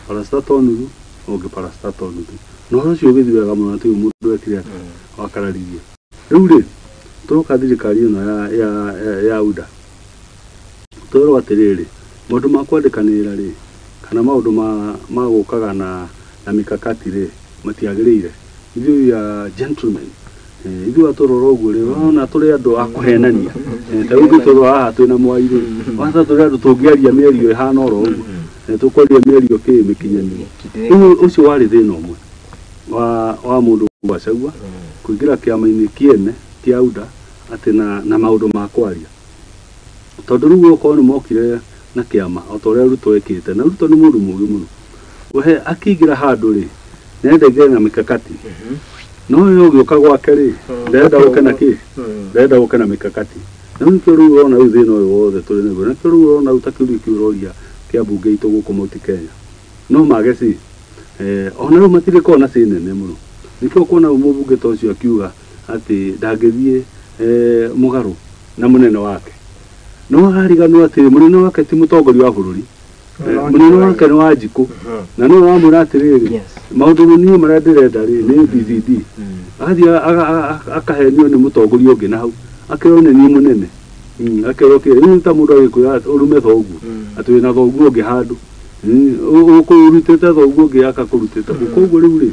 parastatal nuthu ũngĩ parastatal nuthu na ũhoro ũcio ũgĩthiĩ wega mũno na mũndũ wekire wakararirie. Rĩu rĩ tũroka thirikari ĩno ya UDA twerwo atĩrĩrĩ maũndũ ma kwandĩkanĩra rĩ kana maũndũ ma gũkaga na mikakati rĩ matiagĩrĩire. Ithuĩ we are gentlemen ithuĩ atũrora ũguo rĩ ona tũrĩ andũ a kũhenania ta rĩu tũrora haha twĩna Mwai rĩ waca tũrĩ andũ tũngĩaria mĩario ĩhana oro ũguo tũkwaria mĩario kĩ mĩkinyanĩru. Rĩu ũcio warĩ thĩna ũmwe wa mũndũ Gachagua kũingĩra kĩama-inĩ kĩene kĩa UDA atĩ na maũndũ ma kwaria tondũ rĩu okorwo nĩ mokire na kĩama o ta ũrĩa Ruto ekĩte na Ruto nĩ mũndũ mũũgĩ mũno we akĩingĩra handũ rĩ nĩarenda aingĩre na mikakati no ũyũ ũgĩũka gwake rĩ ndarenda gũke na kĩ ndarenda gũke na mikakati na nĩkĩo rĩu ũrona rĩu thĩna ũyũ wothe tũrĩ naguo nĩkĩo rĩu ũrona rĩu ta kĩũria kĩu ũroria kĩa mbunge itũ gũkũ Mount Kenya no mage ci ona rĩu matirĩ korwo na ci nene mũno nĩkĩo ũkuona mũmbunge ta ũcio akiuga atĩ ndangĩthiĩ mũgarũ na mũnene wake no agariganwo atĩ mũnene wake ti mũtongoria wa bũrũri mũnene wake nĩ wa Njikũ na nĩwe wamwĩra atĩrĩrĩ maũndũ niĩ marĩa ndĩrenda rĩ nĩ ABCD agathiĩ akahenio nĩ mũtongoria ũngĩ na hau akerwo nĩ niĩ mũnene akerwo kĩ rĩu ta mũndũ agĩkwĩra ũrume thoguo atĩ wĩna thoguo ũngĩ handũ ũkũrutĩte thoguo ũngĩ akakũrutĩte koguo rĩu rĩ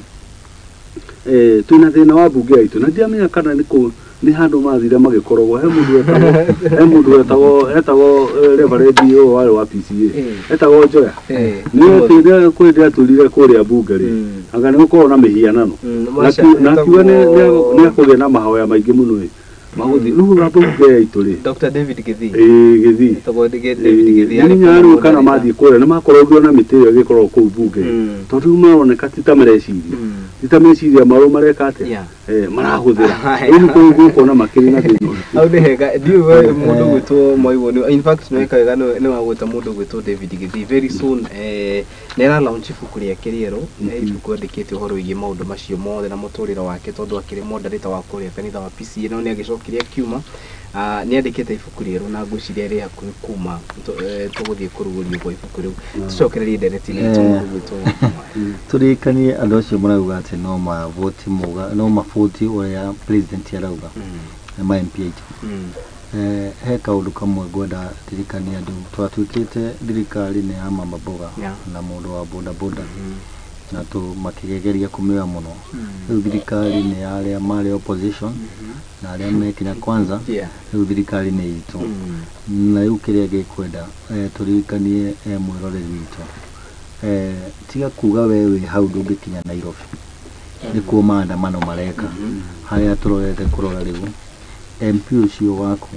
twĩna thĩna wa mbunge yaitũ na ndiamenya kana nĩ handũ mathire magĩkorogwo he mũndũ etagwo reverend ũyũ warĩ wa PCA etagwo Njoya nĩ kwĩ ndĩ atũrire kũrĩa mbunge rĩ anga nĩ gũkorwo na mĩhianano na akiuga nĩ akũgĩa na mahoya maingĩ mũno ĩ magũthiĩ rĩu na mbunge yaitũ rĩ Dr. David Githii Githii etagwo David Githii nĩ rĩu kana mathiĩ kũrĩa nĩ makorogwo na mĩtĩ ĩyo ĩgĩkoragwo kũu mbunge tondũ rĩu maroneka ti ta mareciria ti ta meciria mao mareka atĩa marahũthĩra rĩu nĩkĩo ũkuona makĩrĩ na thĩna hau nĩ hega ndiũĩ mũndũ ũgwĩtwo Mwaiwo in fact nĩ weka wega nĩ wagwĩta mũndũ ũgwĩtwo David Githii very soon nĩ ara launch ibuku rĩake rĩerũ ibuku andĩkĩte ũhoro wĩgiĩ maũndũ macio mothe na mũtũrĩre wake tondũ akĩrĩ moderator wa kũrĩa kanitha wa PCA no nĩ agĩcokire akiuma nĩ andĩkĩte ibuku rĩerũ na ngwĩciria rĩ hakuhĩ kuma tũgũthiĩ kũrugũrio kwa ibuku rĩu tũcokererie ndereti itũ mũndũ ũgwĩtwo tũririkanie andũ acio marauga atĩ no mavoti muga no mavoti ũrĩa president arauga Ma MP aitũ. He kaũndũ kamwe ngwenda ndirikanie andũ. Twatuĩkĩte thirikari nĩ ya mama mboga na mũndũ wa boda boda, na tũ makĩgeria kũmĩoya mũno. Rĩu thirikari nĩ ya arĩa marĩ opposition na arĩa me Kenya Kwanza. Rĩu thirikari nĩ itũ. Na rĩu kĩrĩa gĩkwenda tũririkanie mwĩroreri witũ, tiga kuga we wĩ hau ndũngĩkinya Nairobi. Nĩkuo maandamano mareka harĩa tũrorete kũrora. Rĩu MP ũcio waku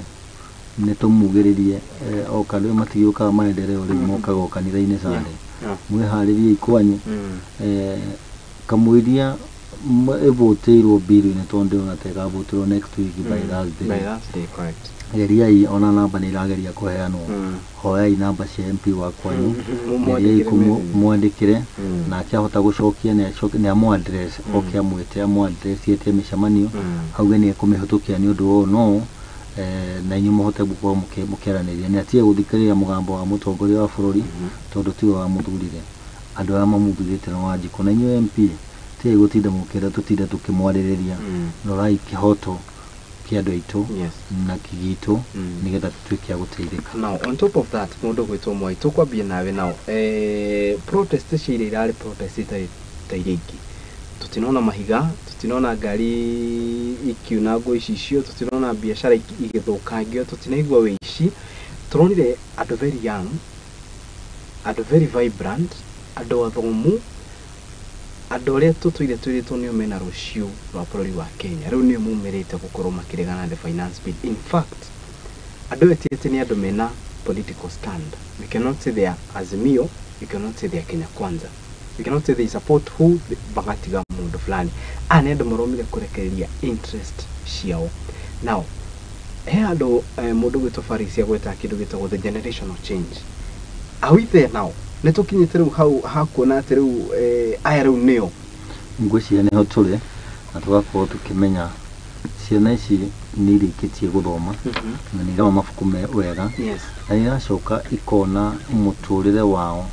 nĩ tũmugĩrĩrie oka. Rĩu matigĩũkaga maendeleo, rĩu mokaga o kanitha-inĩ Sunday. Mwĩharĩriei kwanyu. Kamũiria ĩvũtĩirwo bill-inĩ, tondũ ndĩrona ta ĩkavũtĩrwo next week by Thursday. By Thursday, correct. Geriai, ona namba nĩ irageria kũheanwo. Hoyai namba cia MP wa kwanyu. Geriai Mwandĩkĩre message. Mwandĩkĩre nake ahota gũcokia nĩ acoke nĩ amũ address, oke amwĩte amũ address, etie mĩcemanio, auge nĩ ekũmĩhĩtũkia nĩ ũndũ ũyũ no na inyuĩ mũhote gũkorwo mũkĩaranĩria. Nĩ atige gũthikĩrĩria mũgambo wa mũtongoria wa bũrũri, tondũ tiwe wamũthurire. Andũ arĩa mamũthurĩte nĩ Wanjikũ. Na inyuĩ MP, tigai gũtinda mũkĩenda tũtinde tũkĩmwarĩrĩria. Rorai kĩhoto kĩa andũ aitũ na gitũ, nĩgetha tũtuĩke a gũteithĩka. Now, on top of that, mũndũ gwĩtwo Mwai, tũkwambia nawe. Now, protest cia iria irarĩ protest itarĩ ta iria ingĩ. Tũtinona mahiga, tũtinona ngari ikiunangwo icicio, tũtinona biacara igĩthũkangio, tũtinaigua wĩici. Tũronire andũ very young, andũ very vibrant, andũ athomu, andũ arĩa tũtũire twĩrĩtwo nĩo mena rũciũ rwa bũrũri wa Kenya, rĩu nĩo maumĩrĩte gũkorwo makĩregana na the finance bill. In fact, andũ aya ti atĩ nĩ andũ mena political stand. We cannot say they are Azimio, we cannot say they are Kenya Kwanza, we cannot say they support who, bagatiga mũndũ fulani. Aya nĩ andũ maromire kũrekereria interest ciao. Now, he handũ mũndũ gwĩtwo Farisi agwetaga kĩndũ gĩtagwo the generational change. Are we there now? Nĩ tũkinyĩte rĩu hau hakuona atĩ rĩu aya rĩu nĩo? Ngwĩciria nĩho tũrĩ, na tũgakorwo tũkĩmenya ciana ici nĩ irĩkĩtie gũthoma na nĩ irathoma mabuku me wega, na iracoka ikona mũtũrĩre wao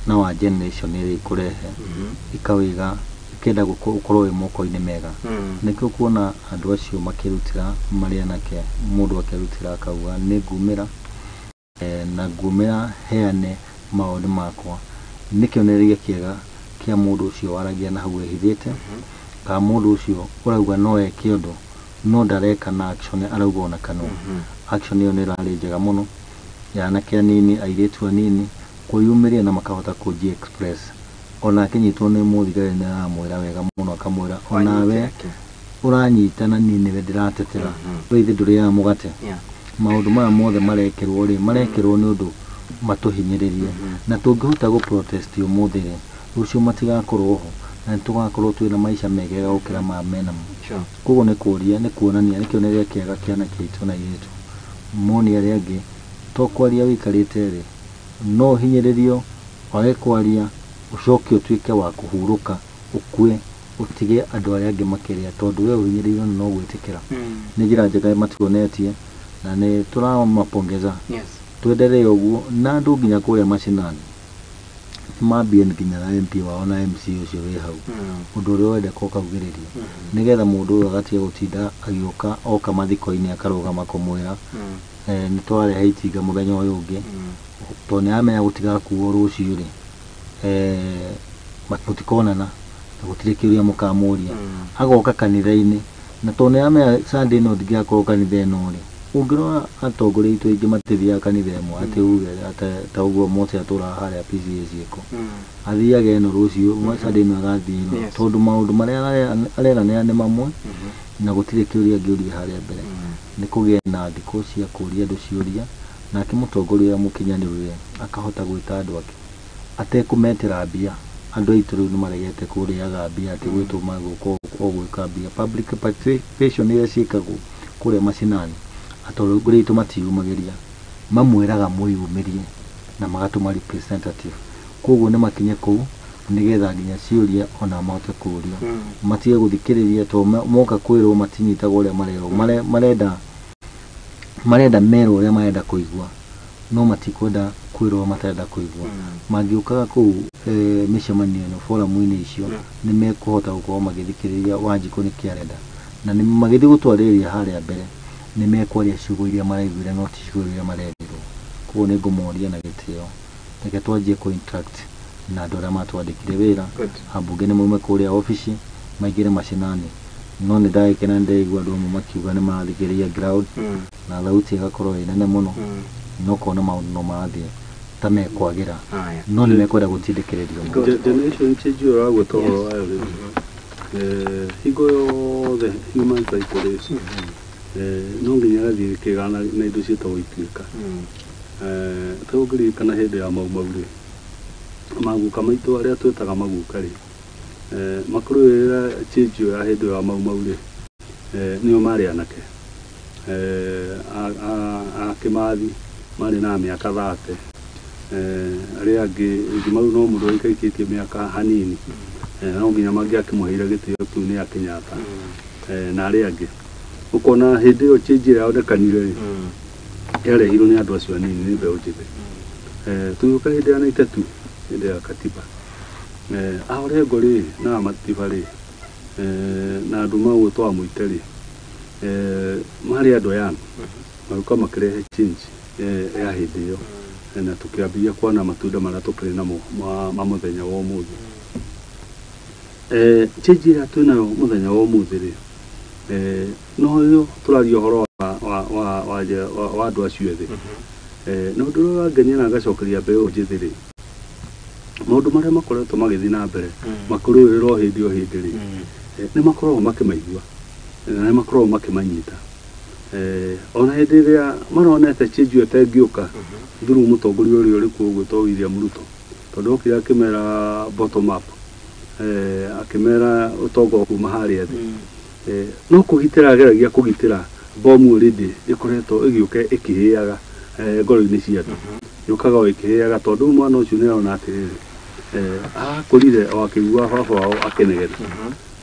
na wa generation ĩrĩa ikũrehe, ikawĩga ikenda ũkorwo wĩ moko-inĩ mega. Nĩkĩo kuona andũ acio makĩrutĩra marĩ anake, mũndũ akerutĩra akauga nĩ ngumĩra, na ngumĩra heane mawoni makwa. Nĩ kĩonereria kĩega kĩa mũndũ ũcio waragia na hau ehithĩte, kana mũndũ ũcio ũrauga no eke ũndũ no ndareka na action, arauga ona kanua. Action ĩyo nĩ ĩrarĩ njega mũno ya anake anini, airĩtu anini kwĩyumĩria na makahota kũji express. Ona akĩnyitwo nĩ mũthigari nĩ aramwĩra wega mũno, akamwĩra onawe ũranyita na niĩ nĩwe ndĩratetera, we ithe ndũrĩaga mũgate. Maũndũ maya mothe marekĩrwo rĩ, marekĩrwo nĩ ũndũ matũhinyĩrĩrie, na tũngĩhota gũ protest ũmũthĩ rĩ, rũciũ matigakorwo ho na nĩtũgakorwo twĩna maica megega gũkĩra maya menamo. Koguo nĩ kũria, nĩ kuonania nĩ kĩonereria kĩega kĩa anake aitũ na airĩtu mone arĩa angĩ to kwaria wĩikarĩte thĩ, no ũhinyĩrĩrio wage kwaria, ũcoke ũtuĩke wa kũhurũka, ũkue, ũtige andũ arĩa angĩ makĩrĩa, tondũ we ũhinyĩrĩirio no gwĩtĩkĩra. Nĩ njĩra njega matuonetie na nĩ tũramapongeza. Twendelee ũguo, na andũ nginya kũrĩa macinani mambie nginya na MP wao na MC ũcio wĩ hau, ũndũ ũrĩa wendeka ũkaugĩrĩria, nĩgetha mũndũ ũyũ agatiga gũtinda agĩũka oka mathiko-inĩ akarũgama kũmwĩra nĩ twarehe itinga mũthenya ũyũ ũngĩ, tondũ nĩ aramenya gũtigakuo rũciũ rĩ, mũtikonana na gũtirĩ kĩũria mũkamũria. Agoka kanitha-inĩ, na tondũ nĩ aramenya Sunday ĩno ndingĩgakorwo kanitha ĩno rĩ, ũngĩrora atongoria aitũ aingĩ matithiaga kanitha ĩmwe, atĩ uge ta ũguo Mose atũraga harĩa PCEA ciĩko, athiaga ĩno rũciũ, Sunday ĩno agathiĩ ĩno, tondũ maũndũ marĩa areranĩra nĩ mamwe na gũtirĩ kĩũria angĩũria harĩa mbere. Nĩ kũgĩe na thikũ cia kũria andũ ciũria, nake mũtongoria ũrĩa mũkinyanĩru rĩ, akahota gwĩta andũ ake atekũmetĩra mbia. Andũ aitũ rĩu nĩ maregete kũrĩaga mbia, atĩ gwĩtwo magũka o gwĩka mbia. Public participation iria ciĩkagwo kũrĩa macinani, atongoria aitũ matiyumagĩria, mamwĩraga mwĩyumĩrie na magatũma representative. Koguo nĩ makinye kũu nĩgetha nginya ciũria ona mahote kũria, matige gũthikĩrĩria, tondũ moka kwĩrwo matinyitagwo ũrĩa marerwo. Marenda merwo ũrĩa marenda kũigua, no matikwenda kwĩrwo matarenda kũigua. Mangĩũkaga kũu mĩcemanio ĩno, forum-inĩ icio, nĩ mekũhota gũkorwo magĩthikĩrĩria Wanjikũ nĩkĩ arenda, na nĩ magĩthiĩ gũtwarĩrĩria harĩa mbere. Nĩ mekwaria ciugo iria maraiguire no ti ciugo iria marerirwo. Koguo nĩ ngũmoria na gĩtĩo, reke twanjie kũ interact na andũ arĩa matwandĩkire wĩra. Ambunge nĩ maume kũrĩa obici maingĩre macinani. No nĩ ndagĩkena, nĩ ndaigua andũ amwe makiuga nĩ marathikĩrĩria ground na thauti ĩgakorwo ĩ nene mũno, no kona maũndũ no marathiĩ ta mekwagĩra, no nĩ mekwenda gũtindĩkĩrĩrio mũno. Generation change ĩyo ũragweta ũhoro wayo rĩ, hingo yothe human cycle rĩ, no nginya ĩgathiĩ ĩkĩgana na indo ciĩtagwo ituĩka. Ta ũngĩririkana hĩndĩ ya Mau Mau rĩ, maguka maitũ arĩa twĩtaga maguka rĩ, makũrũĩrĩra change ĩyo ya hĩndĩ ĩyo ya Mau Mau rĩ, nĩo marĩ anake. A Kĩmathi marĩ na mĩaka 30, arĩa angĩ Mau no mũndũ waikaikĩtie mĩaka hanini, no nginya mangĩakĩmũheire gĩtĩo kĩu nĩ a Kenyatta, na arĩa angĩ. Ũkona hĩndĩ ĩyo change ĩrĩa yonekanire rĩ, yarehirwo nĩ andũ acio anini, nĩ mbeũ njĩthĩ. Tũgĩũka hĩndĩ ya 92, hĩndĩ ya katiba, a Orengo rĩ na a Matiba rĩ, na andũ magwĩtwo a Mũite rĩ, marĩ andũ young, magĩũka makĩrehe change ya hĩndĩ ĩyo, na tũkĩambia kuona matunda marĩa tũkĩrĩ namo ma mũthenya wa ũmũthĩ. Change ĩrĩa twĩnayo mũthenya wa ũmũthĩ rĩ, no yo tũraria ũhoro wa andũ acio ethĩ. Na ũndũ ũrĩa ũrangenia na ngacokeria mbeũ njĩthĩ rĩ, maũndũ marĩa makoretwo magĩthiĩ na mbere makũrũĩrĩra o hĩndĩ o hĩndĩ rĩ, nĩ makoragwo makĩmaigua na nĩ makoragwo makĩmanyita. Ona hĩndĩ ĩrĩa maronete change ĩyo ĩtengĩũka through mũtongoria ũrĩa ũrĩ kuo ũgwĩtwo William Ruto, tondũ okire akĩmera bottom up, akĩmera ũtonga kuma harĩa thĩ, no kũgitĩra ageragia kũgitĩra bomu already ĩkoretwo ĩgĩũka ĩkĩhĩaga ngoro-inĩ cia andũ, yũkaga o ĩkĩhĩaga, tondũ rĩu mwana ũcio nĩ arona atĩrĩrĩ, akũrire o akĩiguaga baba wao akĩnegena,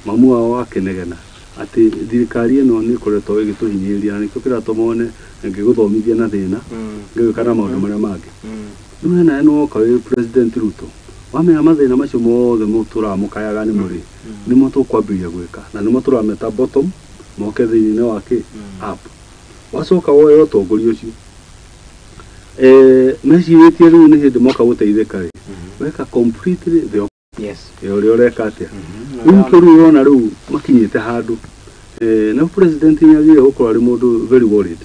mamu wao akĩnegena atĩ thirikari ĩno nĩ ĩkoretwo ĩgĩtũhinyĩrĩria, na nĩkĩo kĩratũma one ngĩgũthomithia na thĩna, ngĩgĩka na maũndũ marĩa mangĩ. Rĩu hena ĩno woka wĩ President Ruto, wamenya mathĩna macio mothe mũtũraga mũkayaga nĩmo rĩ, nĩmo tũkwambĩrĩria gwĩka, na nĩmo tũrameta bottom moke thĩinĩ wa kĩ up. Wacoka woe ũtongoria ũcio, mecirĩtie rĩu nĩ hĩndĩ moka gũteithĩka rĩ, weka completely the opposite ya ũrĩa ũreka atĩa. Rĩu nĩkĩo rĩu ũrona rĩu makinyĩte handũ, na president nĩ agĩrĩire gũkorwo arĩ mũndũ very worried,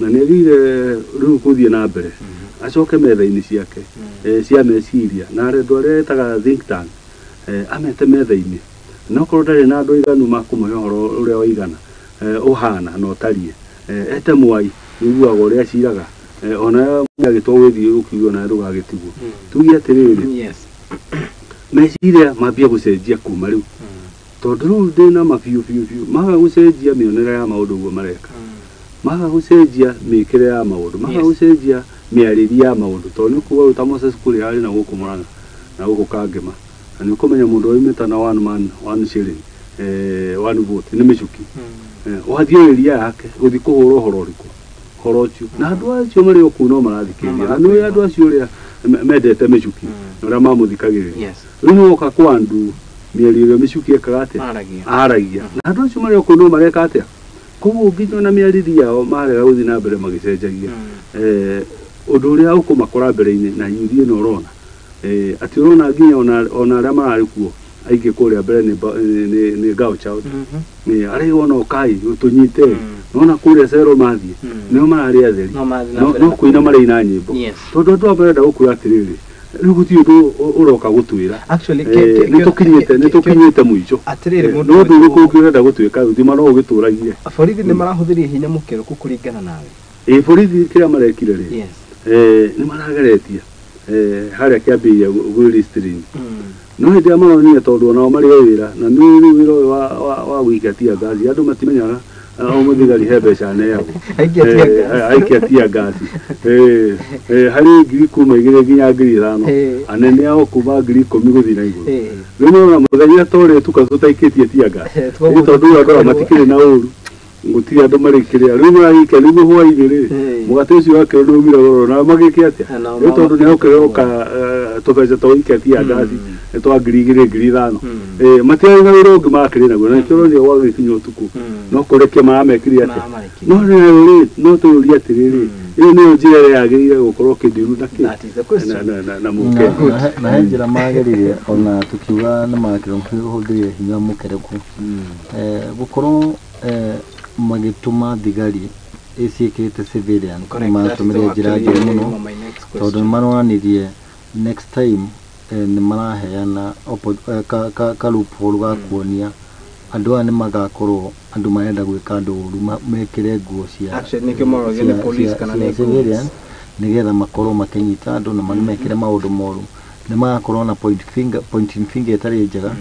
na nĩ agĩrĩire rĩu gũthiĩ na mbere acoke metha-inĩ ciake cia meciria, na andũ arĩa etaga think tank, amete metha-inĩ, na okorwo ndarĩ na andũ aiganu makũmũhe ũhoro ũrĩa waigana, ũhana na ũtariĩ, ete Mwai nĩiguaga ũrĩa aciraga, ona agĩtwo gũthiĩ ũkiuga ona ndũgagĩtigwo. Tuge atĩrĩrĩ, meciria mambia gũcenjia kuma rĩu, tondũ rĩu ndĩna mabiũ biũ biũ maga gũcenjia mĩonere ya maũndũ ũguo mareka, maga gũcenjia mĩkĩre ya maũndũ, maga gũcenjia mĩarĩrie ya maũndũ, tondũ nĩ kuga ta Moses Kuria arĩ na gũkũ Murang'a na gũkũ Kangema, na nĩ ũkũmenya mũndũ waumĩte na one man one shilling, one vote nĩ mĩcuki, wathiĩ area yake gũthiĩ kũhũra ũhoro ũrĩkũ, ũhoro ũcio, na andũ acio marĩ o kũu no marathikĩrĩria, na nĩ andũ acio ũrĩa mendete mĩcuki na ũrĩa mamũthikagĩrĩria. Rĩu woka kwa andũ mĩario ĩrĩa mĩcuki ekaga atĩa, aragia, na andũ acio marĩ o kũu no mareka atĩa. Koguo nginya ona mĩarĩrie yao marega gũthiĩ na mbere magĩcenjagia, ũndũ ũrĩa ũkũmakora mbere-inĩ na yuthi ĩno ũrona, atĩ ũrona nginya ona arĩa mararĩ kuo aingĩ kũrĩa mbere nĩ girl child, arĩa ona ũkai tũnyite, nona kũrĩa cero mathiĩ nĩo mararĩ atheri, no kũina maraina nyĩmbo, tondũ andũ aya marenda gũkwĩra atĩrĩrĩ, rĩu gũtirĩ ũndũ ũroka gũtwĩra, nĩtũkinyĩte mũico, no ũndũ ũrĩkũ ũngĩ ũrenda gũtwĩka, thima no ũgĩtũragie. Borithi nĩ marahũthĩrire hinya mũkĩrũku kũringana nawe? Ĩ borithi kĩrĩa marekire rĩ, nĩ marageretie harĩa kĩambĩrĩria gwĩ restrain, no hĩndĩ ĩrĩa maronire tondũ onao marĩ o wĩra, na nĩ rĩu wĩra ũyũ wa gũikia tear gas, andũ matimenyaga o mũthigari he mbeca aneagwo, aikia tear gas harĩ 10,000 kuma 2 nginya 5,000, anene ao kuma 10,000 gũthiĩ na igũrũ. Rĩu nĩwona mũthenya ta ũrĩa tuka tũtaikĩtie tear gas, tondũ andũ aya matikĩrĩ na ũru, Gũtirĩ andũ marĩkĩrĩa rĩu maragĩkia nĩguo hwainĩ rĩ mũgate ũcio wakĩrwo nĩ umire goro na magĩke atĩa rĩu tondũ nĩ gũkĩrwo ka tũbeca twa gũikia tear gas nĩ twa 2,000 5,000 matiarĩ na wĩra ũngĩ makĩrĩ naguo na nĩkĩo ũronire gwagĩkinya ũtukũ no kũrekia maramekire atĩa no rĩ no tũyũrie atĩrĩrĩ ĩyo nĩyo njĩra ĩrĩa yagĩrĩire gũkorwo kĩndiru na kĩ na mũkenya na he njĩra magĩrĩire ona tũkiuga nĩ makĩrwo hũthĩrire hinya mũkereku gũkorwo magĩtũma thigari iciĩkĩrĩte civilian matũmĩre njĩra njũru mũno tondũ nĩ maronanirie next time nĩ maraheana ka loophole ga kuonia andũ aya nĩ magakorwo andũ marenda gwĩka andũ ũru mekĩre nguo cia civilian nĩgetha makorwo makĩnyita andũ na mekĩre maũndũ moru nĩ magakorwo na pointing finger ĩtarĩ njega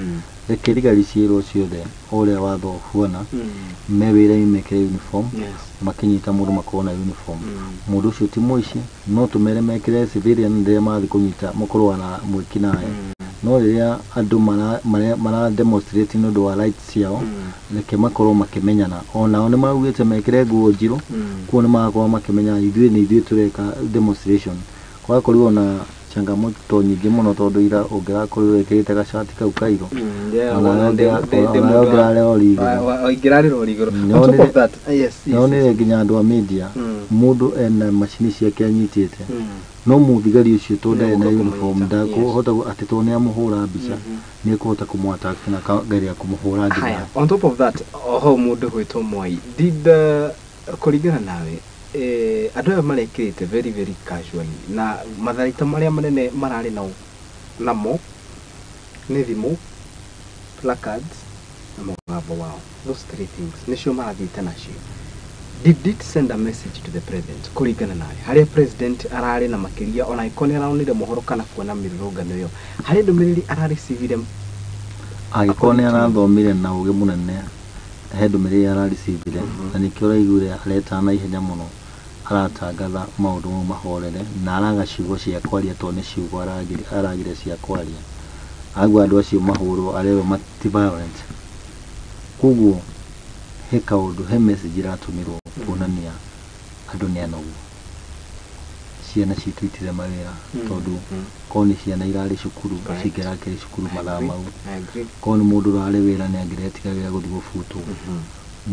reke thigari ciĩrwo ciothe ũrĩa watho ũhuana me wĩra-inĩ mekĩre uniform makĩnyita mũndũ makorwo na uniform mũndũ ũcio ti mũici no tũmere mekĩre civilian rĩrĩa marathiĩ kũnyita mũkorwo na mwĩkinaĩ no rĩrĩa andũ mara demonstrate nĩ ũndũ wa rights ciao reke makorwo makĩmenyana onao nĩ maraugĩte mekĩre nguo njirũ kuo nĩ magakorwo makĩmenya ithuĩ nĩ ithuĩ tũreka demonstration kwakorirwo na changamoto nyingĩ mũno tondũ ira ũngĩrakorirwo wĩkĩrĩte gacati kau kairũ ũngĩrarĩrwo igũrũ. Nĩonire nginya andũ a media mũndũ ena macini ciake anyitĩte no mũthigari ũcio tondũ ndarĩ na uniform ndakũhota atĩ tondũ nĩamũhũra mbica nĩekũhota kũmũ-attack na akageria kũmũhũra nginya. On top of that oho mũndũ gwĩtwo Mwai did kũringana nawe andũ aya marekĩrĩte very very casually na matharaita marĩa manene mararĩ namo nĩ thimũ, placards na mũgambo wao. Those three things nĩcio marathiĩte nacio. Did it send a message to the president kũringana nawe harĩa president ararĩ na makĩria ona angĩkorwo nĩ aronire mohoro kana kuona mĩrũrũngano ĩyo harĩ ndũmĩrĩri ararecivire angĩkorwo nĩ arathomire na ũgĩ mũnene he ndũmĩrĩri ararecivire na nĩkĩo ũraiguire aretana na ihenya mũno aratangatha maũndũ mau mahorere na araga ciugo cia kwaria tondũ nĩ ciugo aragire cia kwaria agua andũ acio mahũrwo arerwo ti violent koguo he kaũndũ he message ĩratũmĩrwo kuonania andũ nĩ anogu ciana citũ itirĩ mawĩra tondũ korwo nĩ ciana irarĩ cukuru cingĩrakĩrĩ cukuru mathaa mau korwo nĩ mũndũ ũrarĩ wĩra nĩ angĩretigagĩra gũthiĩ gũbutwo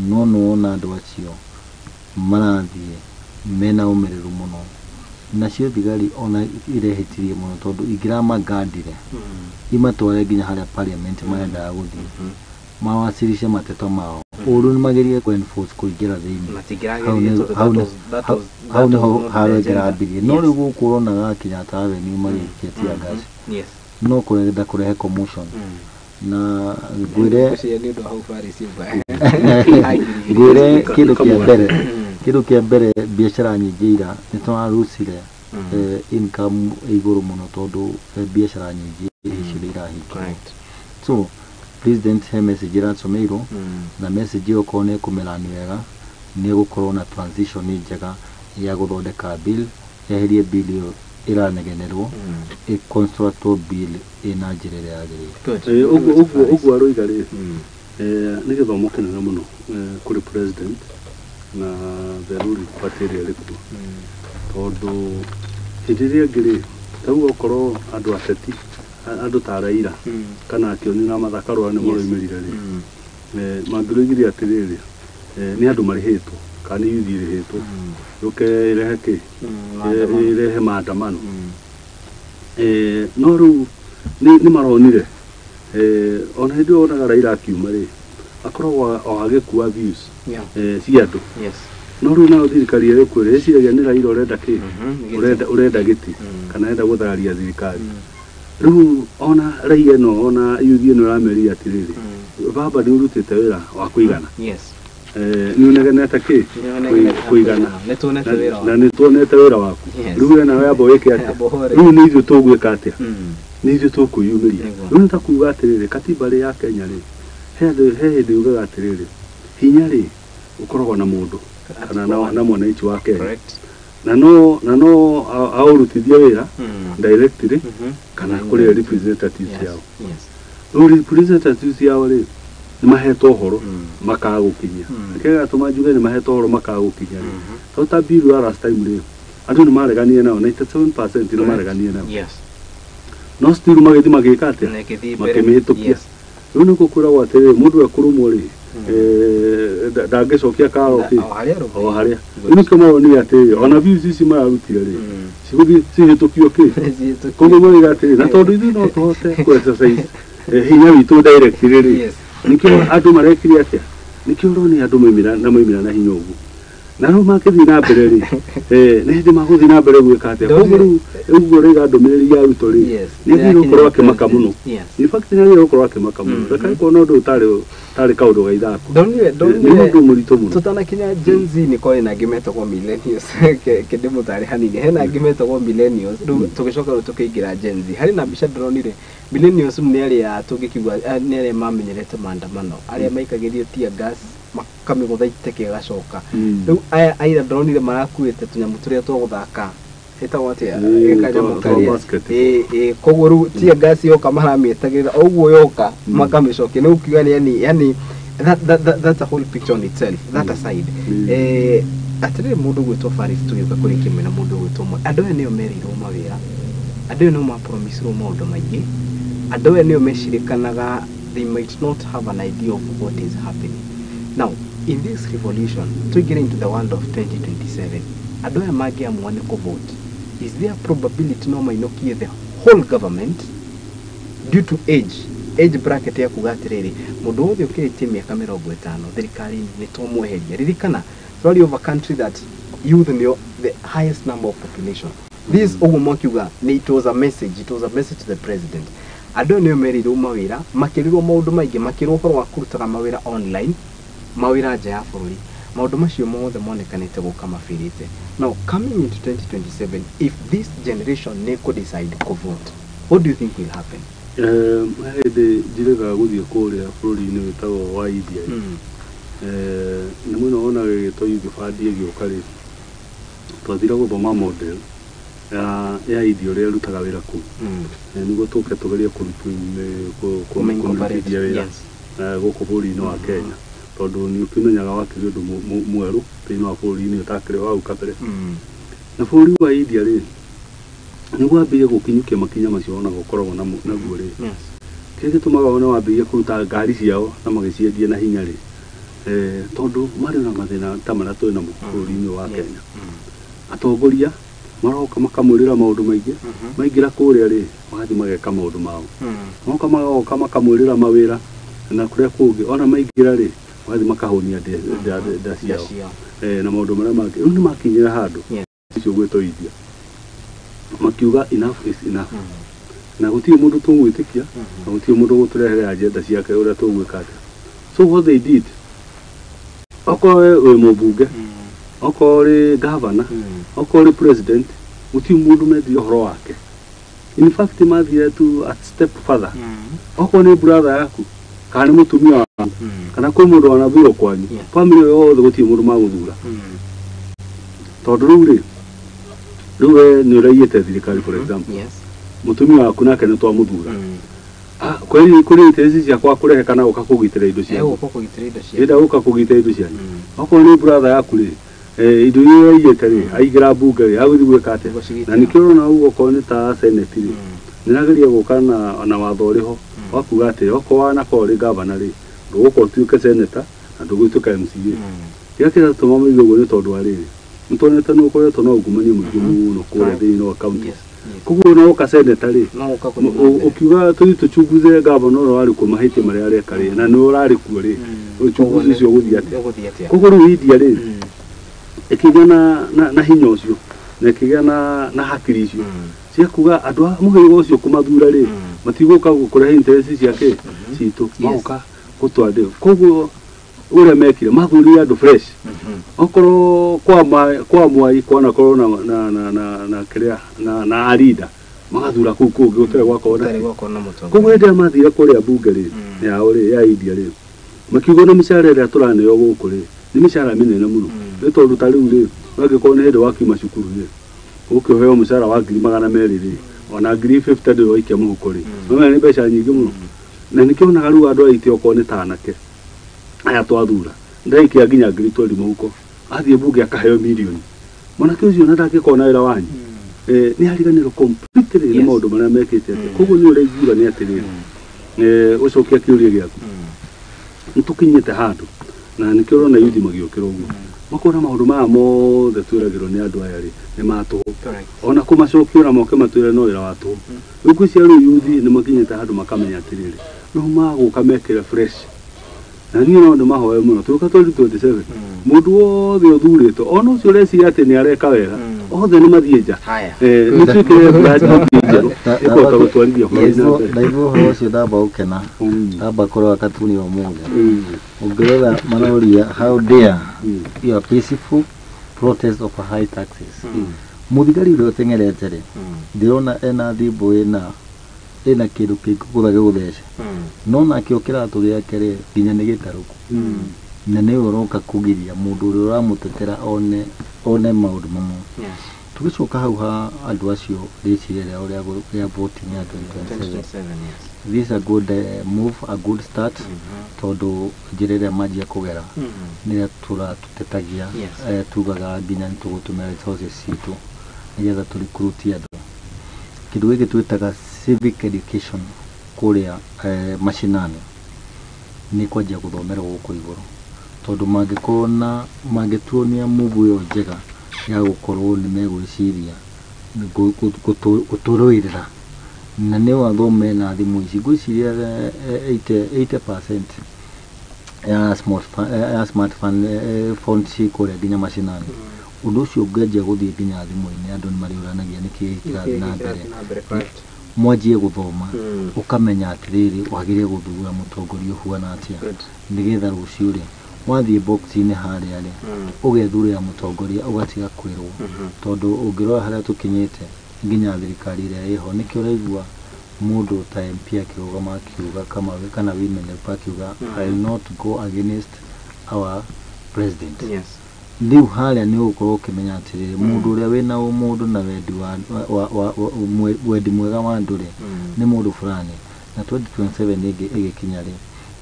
no nĩwona andũ acio marathiĩ mena ũmĩrĩru mũno nacio thigari ona irehĩtirie mũno tondũ ingĩramagandire imatware nginya harĩa parliament marendaga gũthiĩ mawasilishe mateto mao ũru nĩmagerie kũ enforce kũingĩra thĩinĩ hau nĩho haro ĩngĩrambirie no rĩu gũkũ ũronaga Kenyatta Avenue magĩikia tear gas no kũrenda kũrehe commotion na ngwĩre ngwĩre kĩndũ kĩa mbere biacara nyingĩ ira nĩ tũrarucire income igũrũ mũno tondũ biacara nyingĩ icio nĩ irahingwo so president he message ĩratũmĩirwo na message ĩyo okorwo nĩ ĩkũmĩrani wega nĩ ĩgũkorwo na transition njega ya gũthondeka bill eherie bill ĩyo ĩranegenerwo ĩ-constructwo bill ĩna njĩra ĩrĩa yagĩrĩire. Ũguo aroiga rĩ nĩ gĩthomo kĩnene mũno kũrĩ president na the ruling party ĩrĩa ĩrĩ kuo tondũ hĩndĩ ĩrĩa ĩngĩ rĩ ta rĩu okorwo andũ ateti andũ ta Raila kana Kĩoni na Martha Karua nĩ maroimĩrire rĩ mangĩroigire atĩrĩrĩ nĩ andũ marĩhĩtwo kana nĩ youth ĩrĩhĩtwo yũke ĩrehe kĩ ĩrehe maandamano no rĩu nĩ maronire ona hĩndĩ ĩyo wonaga Raila akiuma rĩ akoragwo o agĩkua views cia andũ no rĩu nayo thirikari ĩrĩa ĩkuo rĩ ĩciragia nĩ Raila ũrenda kĩ ũrenda gĩtĩ kana arenda gũthararia thirikari rĩu ona raia ĩno ona youth ĩno ĩramerire atĩrĩrĩ baba nĩ ũrutĩte wĩra wa kũigana nĩ ũnegenete kĩ kũigana na nĩ tuonete wĩra waku rĩu we nawe amba wĩke atĩa rĩu nĩ ithuĩ tũgwĩka atĩa nĩ ithuĩ tũkwĩyumĩria rĩu nĩ ta kuga atĩrĩrĩ katiba rĩ ya Kenya rĩ he hĩndĩ yugaga atĩrĩrĩ hinya rĩ ũkoragwo na mũndũ kana na mwananchi wa Kenya na no aũrutithie wĩra directly kana kũrĩ representatives yao. Rĩu representatives yao rĩ Nĩ mahetwo ũhoro makaga gũkinyia. Kĩrĩa gĩatũma njuge nĩ mahetwo ũhoro makaga gũkinyia rĩ, tondũ ta bill ya last time rĩ, andũ nĩ mareganire nayo, 97% nĩ mareganire nayo. No still magĩthiĩ magĩka atĩa? Na ĩgĩthiĩ mbere. Makĩmĩhĩtũkia. Rĩu nĩkuo kwĩragwo atĩrĩrĩ, mũndũ ekũrũmwo rĩ, ndangĩcokia karo kĩ O harĩa arũmĩte. O harĩa. Rĩu nĩkĩo maronire atĩrĩrĩ, ona views ici mararutire rĩ, cigũthiĩ cihĩtũkio kĩ. Cihĩtũkio. Koguo moiga atĩrĩ, na tondũ ithuĩ no tũhote kũ exercise hinya witũ directly rĩ, nĩkĩo andũ marekire atĩa, nĩkĩo ũronire andũ maimĩra na maimĩra na hinya ũguo. Na rĩu makĩthiĩ na mbere rĩ, nĩ hĩndĩ magũthiĩ na mbere gwĩka atĩa. Koguo rĩu ũguo ũraiga ndũmĩrĩri ya Ruto rĩ, nĩ agĩrĩirwo gũkorwo akĩmaka mũno. In fact, nĩ agĩrĩirwo gũkorwo akĩmaka mũno. Reke kuona ũndũ ũtarĩ ũtarĩ kaũndũ ga ithako. Ndonire Nĩ ndonire ũndũ mũritũ mũno. Tutanakinya Gen Z, nĩ kwarĩ na angĩ metagwo millennials. Kĩndĩmũtare hanini, hena angĩ metagwo millennials. Rĩu tũgĩcoka rĩu tũkĩingĩra Gen Z. Harĩ na mbica ndĩronire. Millennials nĩ arĩa tũngĩkiuga nĩ arĩa mamenyerete maandamano, arĩa maikagĩrio tear gas makamĩgũtha iteke ĩgacoka. Rĩu aya aira ndĩronire marakuĩte tũnyamũ tũrĩa twa gũthaka, ĩtagwo atĩa? Kanyamũ twa karĩa basket. Ĩ koguo rĩu tear gas yoka maramĩetagĩrĩra o ũguo yoka makamĩcokia. Nĩ gũkiuga nĩ yani that's a whole picture on itself. That aside, atĩrĩrĩ, mũndũ gwĩtwo Faris, tũgĩũka kũrĩkia mwena, mũndũ gwĩtwo Moi, andũ aya nĩo merĩirwo mawĩra, andũ aya nĩo mapromisirwo maũndũ maingĩ, andũ aya nĩo mecirĩkanaga they might not have an idea of what is happening now in this revolution. Tũingĩre into the world of 2027, andũ aya mangĩamua nĩ kũvote, is there probability no mainũkie the whole government due to age bracket ya kuga atĩrĩrĩ, mũndũ wothe ũkĩrĩtie mĩaka 50 thirikari-inĩ nĩ twamweheria? Ririkana tũraria of a country that youth nĩo the highest number of population. This ũguo mwakiuga nĩ it was a message, it was a message to the president. Andũ aya nĩo merĩirwo mawĩra, makĩrĩrwo maũndũ maingĩ, makĩrwo ũhoro wa kũrutaga mawĩra online, mawĩra nja ya bũrũri. Maũndũ macio mothe monekanĩte gũka mabĩrĩte. Now, coming into 2027, if this generation nĩ kũ decide kũ vote, what do you think will happen? He hĩndĩ njirĩgaga gũthiĩ kũrĩa bũrũri-inĩ wĩtagwo wa India. Nĩ mũno ona gĩgĩtwo Youth Fund ĩgĩũka rĩ, twathire gũthoma model ya India ũrĩa ĩrutaga wĩra kũu, nĩguo tũke tũgerie Kũma-incorporate, kũrutithia wĩra gũkũ bũrũri-inĩ wa Kenya, tondũ nĩ ũkĩmenyaga wakĩrĩ ũndũ mwerũ thĩinĩ wa bũrũri-inĩ ũtakĩrĩ wa hau kabere. Na bũrũri wa India rĩ, nĩguo wambĩrĩrie gũkinyũkia makinya macio ona gũkoragwo naguo rĩ, kĩrĩa gĩtũmaga one wambĩrĩrie kũruta ngari ciao na magĩciendia na hinya rĩ, tondũ marĩ na mathĩna ta marĩa twĩ namo bũrũri-inĩ wa Kenya. Atongoria maroka makamwĩrĩra maũndũ maingĩ, maingĩra kũrĩa rĩ, magathiĩ mageka maũndũ mao. Moka magoka makamwĩrĩra mawĩra na kũrĩa kũngĩ, ona maingĩra rĩ, magathiĩ makahũnia nda ciao na maũndũ marĩa mangĩ. Rĩu nĩ makinyĩra handũ icio gwĩtwo India, makiuga enough is enough, na gũtirĩ mũndũ tũgwĩtĩkia, na gũtirĩ mũndũ ũgũtũrehere agenda ciake ũrĩa tũgwĩka atĩa. So what they did, okorwo we wĩ mũmbunge, okorwo ũrĩ governor, okorwo ũrĩ president, gũtirĩ mũndũ mendire ũhoro wake. In fact, mathire tu a step further. Okorwo nĩ brother yaku kana nĩ mũtumia waku kana kwĩ mũndũ wanathurwo kwanyu, family yothe, gũtirĩ mũndũ magũthura, tondũ rĩu rĩ, rĩu we nĩ ũraiyĩte thirikari, for example, mũtumia waku nake nĩ twamũthura. Kwĩ kũrĩ interest ciakwa kũrehe kana gũka kũgitĩra indo ciaku. Egũka kũgitĩra indo ciaku. Ĩnda gũka kũgitĩra indo cianyu. Okorwo nĩ brother yaku rĩ, indo iria ũraiyĩte rĩ, aingĩra mbunge rĩ, agũthiĩ gwĩka atĩa? Gũcigitĩra. Na nĩkĩo ũrona ũguo, okorwo nĩ ta senate rĩ, nĩ ĩrageria gũka na watho ũrĩho wa kuga atĩ okorwo wanakorwo ũrĩ governor rĩ, ndũgũka ũtuĩke senator na ndũgũtuĩka MCA. Kĩrĩa kĩratũma moige ũguo nĩ tondũ wa rĩrĩ, nĩ tuonete nĩ ũkoretwo na ungumania mũingĩ mũno kũrĩa thĩinĩ wa county. Koguo ona woka senator rĩ, No gũka kũrĩ na mbere. Ũkiuga tũthiĩ tũchunguze governor ũrĩa warĩ kuo mahĩtia marĩa areka rĩ, na nĩ ũrarĩ kuo rĩ, uchunguzi ũcio ũgũthiĩ atĩa? Ũgũthiĩ atĩa? Koguo rĩu India rĩ, ĩkĩgĩa na hinya ũcio na ĩkĩgĩa na hakiri icio cia kuga andũ a mũhĩrĩga ũcio kũmathura rĩ, matigũka kũrehe interest ciake citũ, magoka gũtwandĩ. Koguo ũrĩa mekire, mathurire andũ fresh. Okorwo kwa Mwai kwanakorwo na kĩrĩa na arinda magathura kũu kũngĩ gũtarĩ gwakorwo na Gũtarĩ gwakorwo na mũtongoria. Koguo hĩndĩ ĩrĩa mathire kũrĩa mbunge rĩ, yao rĩ, ya India rĩ, makiuga na mĩcara ĩrĩa tũraneo gũkũ rĩ, nĩ mĩcara mĩnene mũno. Nĩ tondũ ta rĩu rĩ, angĩkorwo nĩ hĩndĩ wakiuma cukuru rĩ, ũkĩheo mũcara wa 200,000 rĩ, ona 50,000 ndũrĩ waikia mũhuko rĩ, mm. Nĩ mbeca nyingĩ mũno. Na nĩkĩo onaga rĩu andũ aitĩ okorwo nĩ ta anake Aya twathura ndaikia nginya 20,000 mũhuko, athiĩ bunge akaheo mirioni. Mwanake ũcio na ndangĩkorwo na wĩra wanyu, nĩ ariganĩrwo completely nĩ maũndũ marĩa mekĩte atĩ. Koguo nĩ ũrĩa ingiuga nĩ atĩrĩrĩ, ũcokia kĩũria gĩaku, nĩ tũkinyĩte handũ na nĩkĩo ũrona yuthi magĩũkĩra ũguo, makona maũndũ maya mothe twĩragĩrwo nĩ andũ aya rĩ nĩ ma tũhũ. Ona kũmacokia ona moke matwĩre no wĩra wa tũhũ. Rĩu ngwĩciria rĩu yuthi nĩ makinyĩte handũ makamenya atĩrĩrĩ, rĩu magũka mekĩre fresh, na niĩ no ndĩmahoe mũno tũka 2027 mũndũ wothe ũthurĩtwo, ona ũcio ũreciria atĩ nĩ areka wega, othe nĩ mathiĩ nja. Nĩ twĩkĩre brand njerũ ĩkũhota gũtwarithia bũrũri na mbere. Ndaigua ũhoro ũcio ndamba gũkena, ndamba kũrora katuni ũmũthĩ. Ũngĩrora maroria, "How dare your peaceful protest of high taxes?" Mũthigari ũrĩa ũteng'erete rĩ, ndĩrona ena thimbo ĩna kĩndũ kĩngũgũtha gĩgũthece, no nakĩo kĩratũ gĩake rĩ nginya nĩ gĩtarũku, na nĩwe ũroka kũgiria mũndũ ũrĩa ũramũtetera one maũndũ mamwe. Tũgĩcoka hau ha andũ acio, rĩciria rĩao rĩa voting ya 2027, this is a good move, a good start, tondũ njĩra ĩrĩa manjia kũgera nĩrĩa tũratũtetagia. Tugaga nginya nĩ tũgũtũmĩra resources citũ nĩgetha tũrikuruti andũ. Kĩndũ gĩkĩ twĩtaga civic education kũrĩa macinani nĩ kwanjia gũthomerwo gũkũ igũrũ, tondũ mangĩkorwo na mangĩtuonia move ĩyo njega ya gũkorwo nĩ megwĩciria gũtũrũĩrĩra na nĩ wathome na thimũ ici, ngwĩciria 80% ya smartphone phone ci kũrĩa nginya macinani. Ũndũ ũcio ũngĩanjia gũthiĩ nginya thimũ-inĩ, andũ nĩ marĩũranagia nĩkĩ kĩrathiĩ na mbere. Mwanjie gũthoma, ũkamenya atĩrĩrĩ, wagĩrĩire gũthura mũtongoria ũhuana atĩa, nĩgetha rũciũ rĩ wathiĩ box-inĩ harĩa rĩ ũgethurĩra mũtongoria, ũgatiga kwĩrwo. Tondũ ũngĩrora harĩa tũkinyĩte, nginya thirikari ĩrĩa ĩho, nĩkĩo ũraigua mũndũ ta MP akĩrũgama akiuga kana women rep akiuga, "I will not go against our president." Rĩu harĩa nĩ ũgũkorwo ũkĩmenya atĩrĩrĩ, mũndũ ũrĩa wĩna ũmũndũ na wendi wa wendi mwega wa andũ rĩ nĩ mũndũ fulani. Na 2027 ĩngĩ ĩgĩkinya rĩ,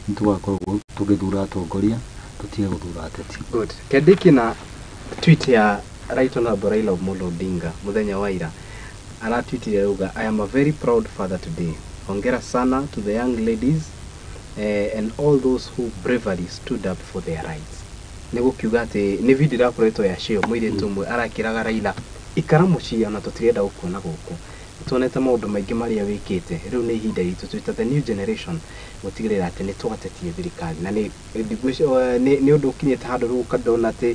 nĩ tũgakorwo tũgĩthura atongoria, tũtige gũthura ateti. Good. Kendiki, na tweet ya Right Honorable Raila Amolo Odinga muthenya wa ira, aratwitire auga, "I am a very proud father today. Hongera sana to the young ladies and all those who bravely stood up for their rights." Nĩ gũkiuga atĩ nĩ video ĩrakoretwo ya share, mũirĩtu ũmwe arakĩraga Raila, "Ikara mũciĩ, ona tũtirenda gũkuona gũkũ, tuonete maũndũ maingĩ marĩa wĩkĩte. Rĩu nĩ ihinda ritũ twĩta the new generation gũtigĩrĩra atĩ nĩ twatetie thirikari." Na nĩ nĩ ũndũ ũkinyĩte handũ rĩu ũkandona atĩ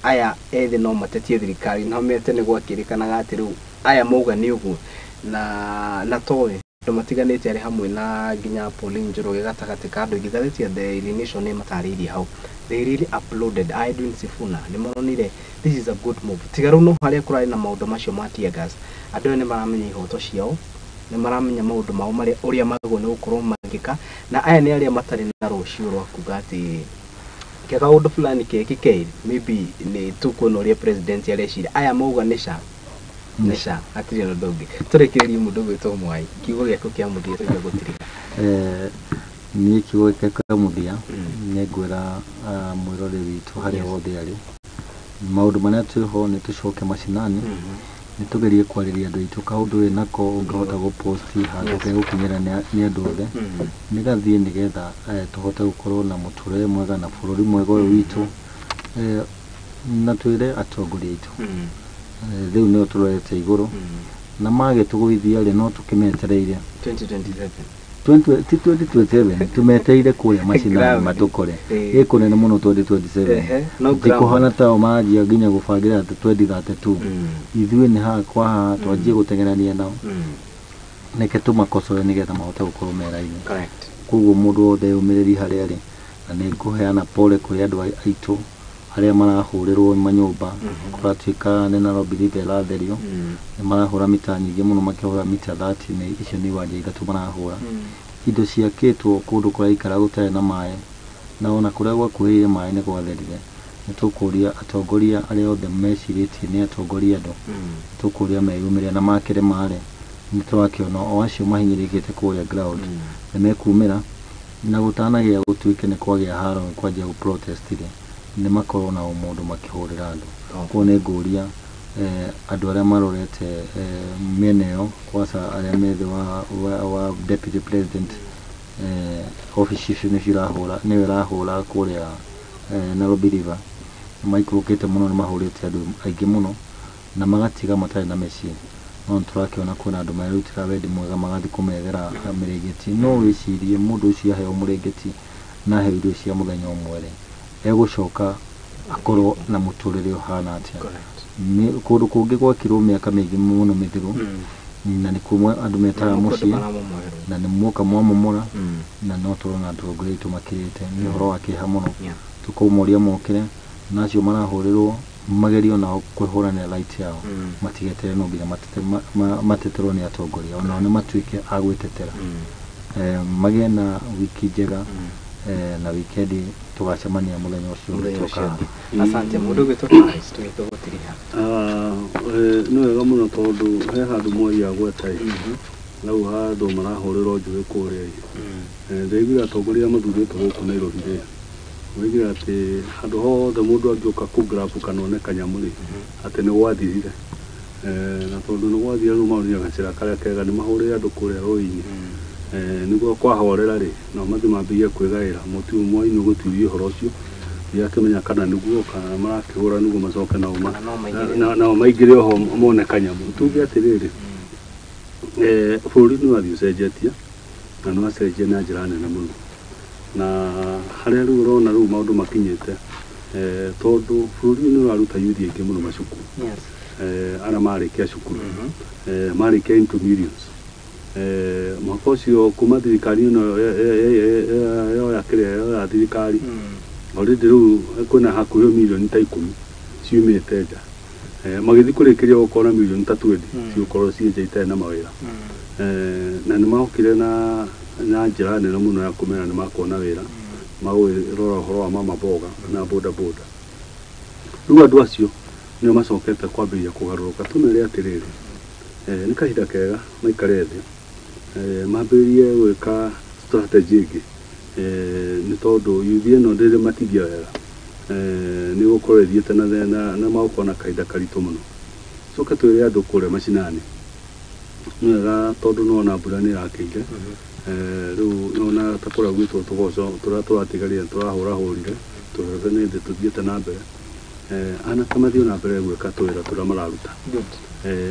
aya ethĩ no matetie thirikari, no mete nĩ gwakĩrĩkanaga atĩ rĩu aya mauga nĩ ũguo na toĩ andũ matiganĩte arĩ hamwe na nginya Pauline Njoroge gatagatĩ ka andũ aingĩ. Ngathĩti ya Daily Nation nĩ matarĩirie hau, they really applauded Edwin Sifuna, nĩ maronire this is a good move. Tiga rĩu no harĩa kũrarĩ na maũndũ macio ma tear gas, andũ aya nĩ maramenya ihoto ciao, nĩ maramenya maũndũ mao marĩa ũrĩa magĩrĩirwo nĩ gũkorwo magĩka, na aya nĩ arĩa matarĩ na rũciũ rwa kuga atĩ ke kaũndũ fulani kekĩke, maybe nĩ tũkuona ũrĩa president areciria. Aya mauga nĩ ca nĩ ca, hatirĩ na ũndũ ũngĩ. Tũrĩkĩrĩrie, mũndũ gwĩtwo Mwai, kiugo gĩaku kĩa mũthia tũige gũtirika. Niĩ kiugo gĩakwa kĩa mũthia nĩ ngwĩra mwĩroreri witũ harĩa hothe arĩ, maũndũ marĩa twĩho, nĩ tũcoke macinani, nĩ tũgerie kwarĩria andũ aitũ. Kaũndũ wĩ nako ũngĩhota gũpost handũ gegũkinyĩra nĩ andũ othe, nĩ gathiĩ, nĩgetha tũhote gũkorwo na mũtũrĩre mwega na bũrũri mwega ũyũ witũ. Na twĩre atongoria aitũ, rĩu nĩo tũrorete igũrũ, na magĩtũgũithia rĩ, no tũkĩmetereire. 2027. 20 ti 2027, tũmetereire kũrĩa macinani Ground. matũkore ĩ kũnene mũno 2027. Ehe, no ti ground. kũhana tao manjia nginya gũbangĩra 2032. Ithuĩ nĩ haha kwa haha twanjie gũteng'erania nao, reke tũmakocoe nĩgetha mahote gũkorwo me raini. Koguo mũndũ wothe yũmĩrĩrie harĩa arĩ, na nĩ ngũheana pole kũrĩ andũ aitũ arĩa marahũrĩrwo manyũmba. Kũratuĩka nĩ Nairobi River ĩratherio, nĩ marahũra mita nyingĩ mũno, makĩhũra mita 30, nĩ icio nĩ iwanja ithatũ marahũra. Indo ciakĩtwo kũndũ kũraikara gũtarĩ na maĩ, na ona kũrĩa gwakuhĩrĩirie maĩ nĩ gwatherire. Nĩ tũkũria atongoria arĩa othe mecirĩtie nĩ atongoria andũ, tũkũria meyumĩrie na makĩrema rĩ, nĩ tũrakĩona o acio mahinyĩrĩrĩkĩte kũrĩa ground nĩ mekumĩra. Na gũtanagĩa gũtuĩke nĩ kwagĩa haro nĩ kwanjia gũ protest rĩ, nĩ makorwo na ũmũndũ makĩhũrĩra andũ. Koguo nĩ ngũria andũ arĩa marorete mĩena ĩyo kwanza arĩa me thĩ wa deputy president, obici icio nĩcio irahũra, nĩyo ĩrahũra kũrĩa Nairobi River, maikũrũkĩte mũno, nĩ mahũrĩte andũ aingĩ mũno na magatiga matarĩ na mĩciĩ. No nĩtũrakĩona kwĩna andũ marerutĩra wendi mwega magathiĩ kũmethera mĩrĩngĩti. No wĩcirie mũndũ ũcio aheo mũrĩngĩti na aheo irio cia mũthenya ũmwe rĩ, egũcoka akorwo na mũtũrĩre ũhana atĩa? Kũndũ kũngĩ gwakirwo mĩaka mĩingĩ mũno mĩthiru, na nĩ kuo andũ metaga mũciĩ, na nĩ muoka mwamomora, na no tũrona atongoria aitũ makirĩte. Nĩ ũhoro wa kĩeha mũno. Tũkũmoria mokĩre, na acio marahũrĩrwo magerio nao kwĩhũranĩra right yao, matigeterere no nginya mateterwo nĩ atongoria, onao nĩ matuĩke a gwĩtetera. Magĩe na wiki njega, na wikendi tũgacemania mũthenya ũcio tũkaga. Asante mũndũ ũgwĩtwo Paris, tũgĩtua gũtiriha. Nĩ wega mũno tondũ he handũ Mwai agweta ĩ, hau handũ marahũrĩrwo njũĩ kũrĩa ĩ. Ndĩraiguire atongoria mathurĩtwo gũkũ Nairobi rĩ, maugire atĩ handũ hothe mũndũ angĩũka kũ grab kana one kanyamũ rĩ, atĩ nĩ gwathirire. Na tondũ nĩ gwathirire rĩu maronire gacĩra karĩa kega nĩ mahũrĩre andũ kũrĩa rũĩ-inĩ. Nĩguo kwahorera rĩ, nao mathiĩ mambĩrĩrie kwĩgaĩra mũtu ũmwe nĩ ũgũtuirie ũhoro ũcio, ndirakĩmenya kana nĩguo kana marakĩhũra nĩguo macoke nao nao maingĩre oho mone kanyamũ. Tuge atĩrĩrĩ, bũrũri nĩ wathiĩ ũcenjetie na nĩ wacenjia na njĩra nene mũno, na harĩa rĩu ũrona rĩu maũndũ makinyĩte, tondũ bũrũri ũyũ nĩ ũraruta yuthi aingĩ mũno macukuru. Arĩa marĩkia cukuru, marĩkia into millions. Mwaka ũcio kuma thirikari ĩno yoya kĩrĩa yoya thirikari, already rĩu kwĩna hakuhĩ mirioni ta 10 ciumĩte nja. Magĩthiĩ kũrĩkĩria gũkorwo na mirioni ta 20 cigũkorwo ciĩ nja itarĩ na mawĩra. Na nĩ mokire na njĩra nene mũno ya kũmera nĩ makuona wĩra, magũrora ũhoro wa mama mboga na boda boda. Rĩu andũ acio nĩo macokete kwambĩrĩria kũgarũrũka. Tũmere atĩrĩrĩ, nĩ kahinda kega maikare thĩ, mambĩrĩrie gwĩka strategy ĩngĩ, nĩ tondũ yuthi ĩno ndĩrĩ matigia wega, nĩ gũkorwo ĩthiĩte na magũkorwo na kahinda karitũ mũno. Coke twĩre andũ kũrĩa macinani, nĩ wega tondũ nĩwona mbura nĩ ĩrakĩire, rĩu nĩwona ta kũrĩa gwitũ tũgoco tũrĩa tũratigarire tũrahũrahũrire tũrĩa nĩ thĩ tũthiĩte na mbere. Anake mathiĩ na mbere gwĩka tũwĩra tũrĩa mararuta,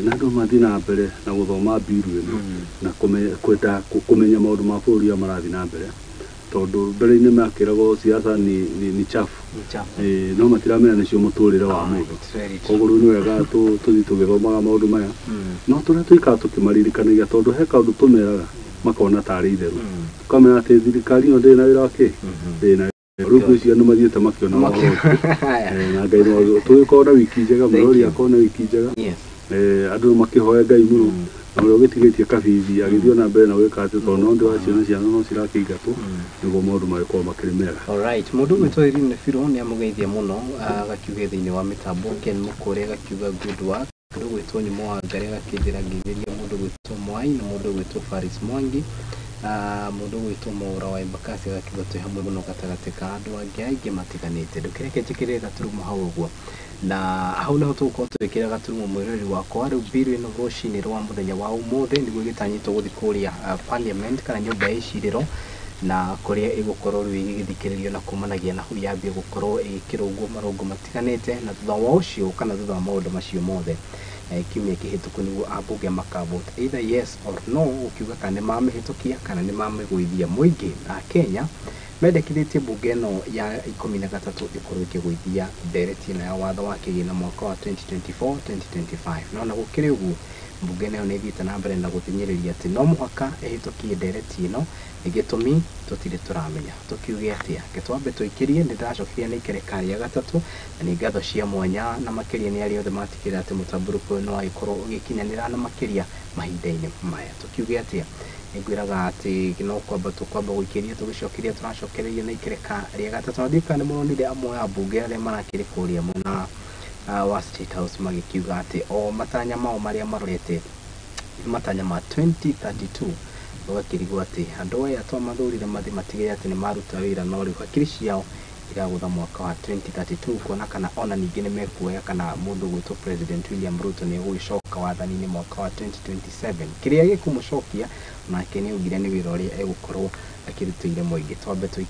na andũ mathiĩ na mbere na gũthoma mbiru ĩno na kwenda kũmenya maũndũ ma bũrũri ũrĩa marathiĩ na mbere, tondũ mbere-inĩ makĩragwo siasa ni chafu, no matiramenya nĩcio mũtũrĩre wa mũndũ. Koguo rĩu nĩ wega tũthiĩ tũgĩthomaga maũndũ maya, no tũrĩa tũikaraga tũkĩmaririkanagia, tondũ he kaũndũ tũmeraga makona tarĩ itherũ, tũkamera atĩ thirikari ĩno ndĩrĩ na wĩra wa kĩ, ndĩrĩ na rĩu ngwĩciria nĩ mathiĩte makĩona ũhoro ũcio. Na Ngai no tũgĩkorwo na wiki njega, mũrori akorwo na wiki njega, andũ makĩhoe Ngai mũno, na ũrĩa ũgĩtigĩtie kabithi agĩthiĩ na mbere na gwĩka atĩ, tondũ no ũndũ wa ciana no cirakĩingatwo nĩguo maũndũ magĩkorwo makĩrĩ mega. Alright, mũndũ ũgwĩtwo Irene Biro nĩ amũgeithia mũno, agakiuga thĩinĩ wa mĩtambo. Ken Mũkũrĩ agakiuga good work. Mũndũ ũgwĩtwo Nyumo wa Ngarĩ agakĩnjĩra ngeithĩria mũndũ ũgwĩtwo Mwai na mũndũ ũgwĩtwo Faris Mwangi. Mũndũ ũgwĩtwo Mwaura wa Embakasi agakiuga twĩ hamwe mũno gatagatĩ ka andũ angĩ aingĩ matiganĩte. Ndũkĩreke njĩkĩrĩre gaturumo hau ũguo, na hau nĩho tũgũkorwo tũgĩkĩra gaturumo mwĩroreri wakwa. Rĩu mbiru ĩno rũcinĩ rwa mũthenya wa ũmũthĩ nĩguo ĩgĩtanyĩtwo gũthiĩ kũrĩa parliament kana nyũmba ya icirĩro, na kũrĩa ĩgũkorwo rĩu ĩgĩthikĩrĩrio na kumanagia na hau yambie gũkorwo ĩgĩkĩrũngwo marũngo matiganĩte, na thutha wa ũcio kana thutha wa maũndũ macio mothe, kiumia kĩhĩtũku nĩguo ambunge makavote either yes or no, gũkiuga kana nĩ mamĩhĩtũkia kana nĩ mamĩgũithia. Mũingĩ a Kenya mendekithĩtie mbunge ĩno ya 13 ĩkorwo ĩkĩgũithia ndereti ĩno ya watho wa kĩgĩna mwaka wa 2024 2025. No na gũkĩrĩ ũguo, mbunge nayo nĩ ĩthiĩte na mbere na gũthinyĩrĩria atĩ no mũhaka ĩhĩtũkie ndereti ĩno, gĩtũmi tũtirĩ tũramenya. Tũkiuge atĩa? Reke twambe tũikĩrie. Nĩ ndĩracokeria na ikereka rĩa gatatũ, na nĩ ngatho cia mwanya na makĩria nĩ arĩa othe matigĩrĩra atĩ mũtambũrũko ũyũ nĩ wagĩkorwo ũgĩkinyanĩra na makĩria mahinda-inĩ maya. Tũkiuge atĩa? Nĩngwĩraga atĩ no kwamba tũkwamba gũikĩria tũgĩcokeria tũracokereria na ikereka rĩa gatatũ. Na ndiũĩ kana nĩ mũronire amwe a mbunge arĩa marakĩrĩ kũrĩa mwena wa State House magĩkiuga atĩ o matanya mao marĩa marorete nĩ matanya ma 2032, Ũgakĩrigwo atĩ andũ aya twamathurire mathi matigĩrĩre atĩ nĩ maruta wĩra, no rĩu hakiri ciao iragũtha mwaka wa 2032 kuona kana ona ningĩ nĩ mekuoya kana mũndũ ũgwĩtwo President William Ruto nĩ egũgĩcoka wathani-inĩ mwaka wa 2027. Kĩrĩa gĩkũmũcokia nake nĩ augire nĩ wĩra ũrĩa egũkorwo akĩrutĩire mũingĩ. Twambe.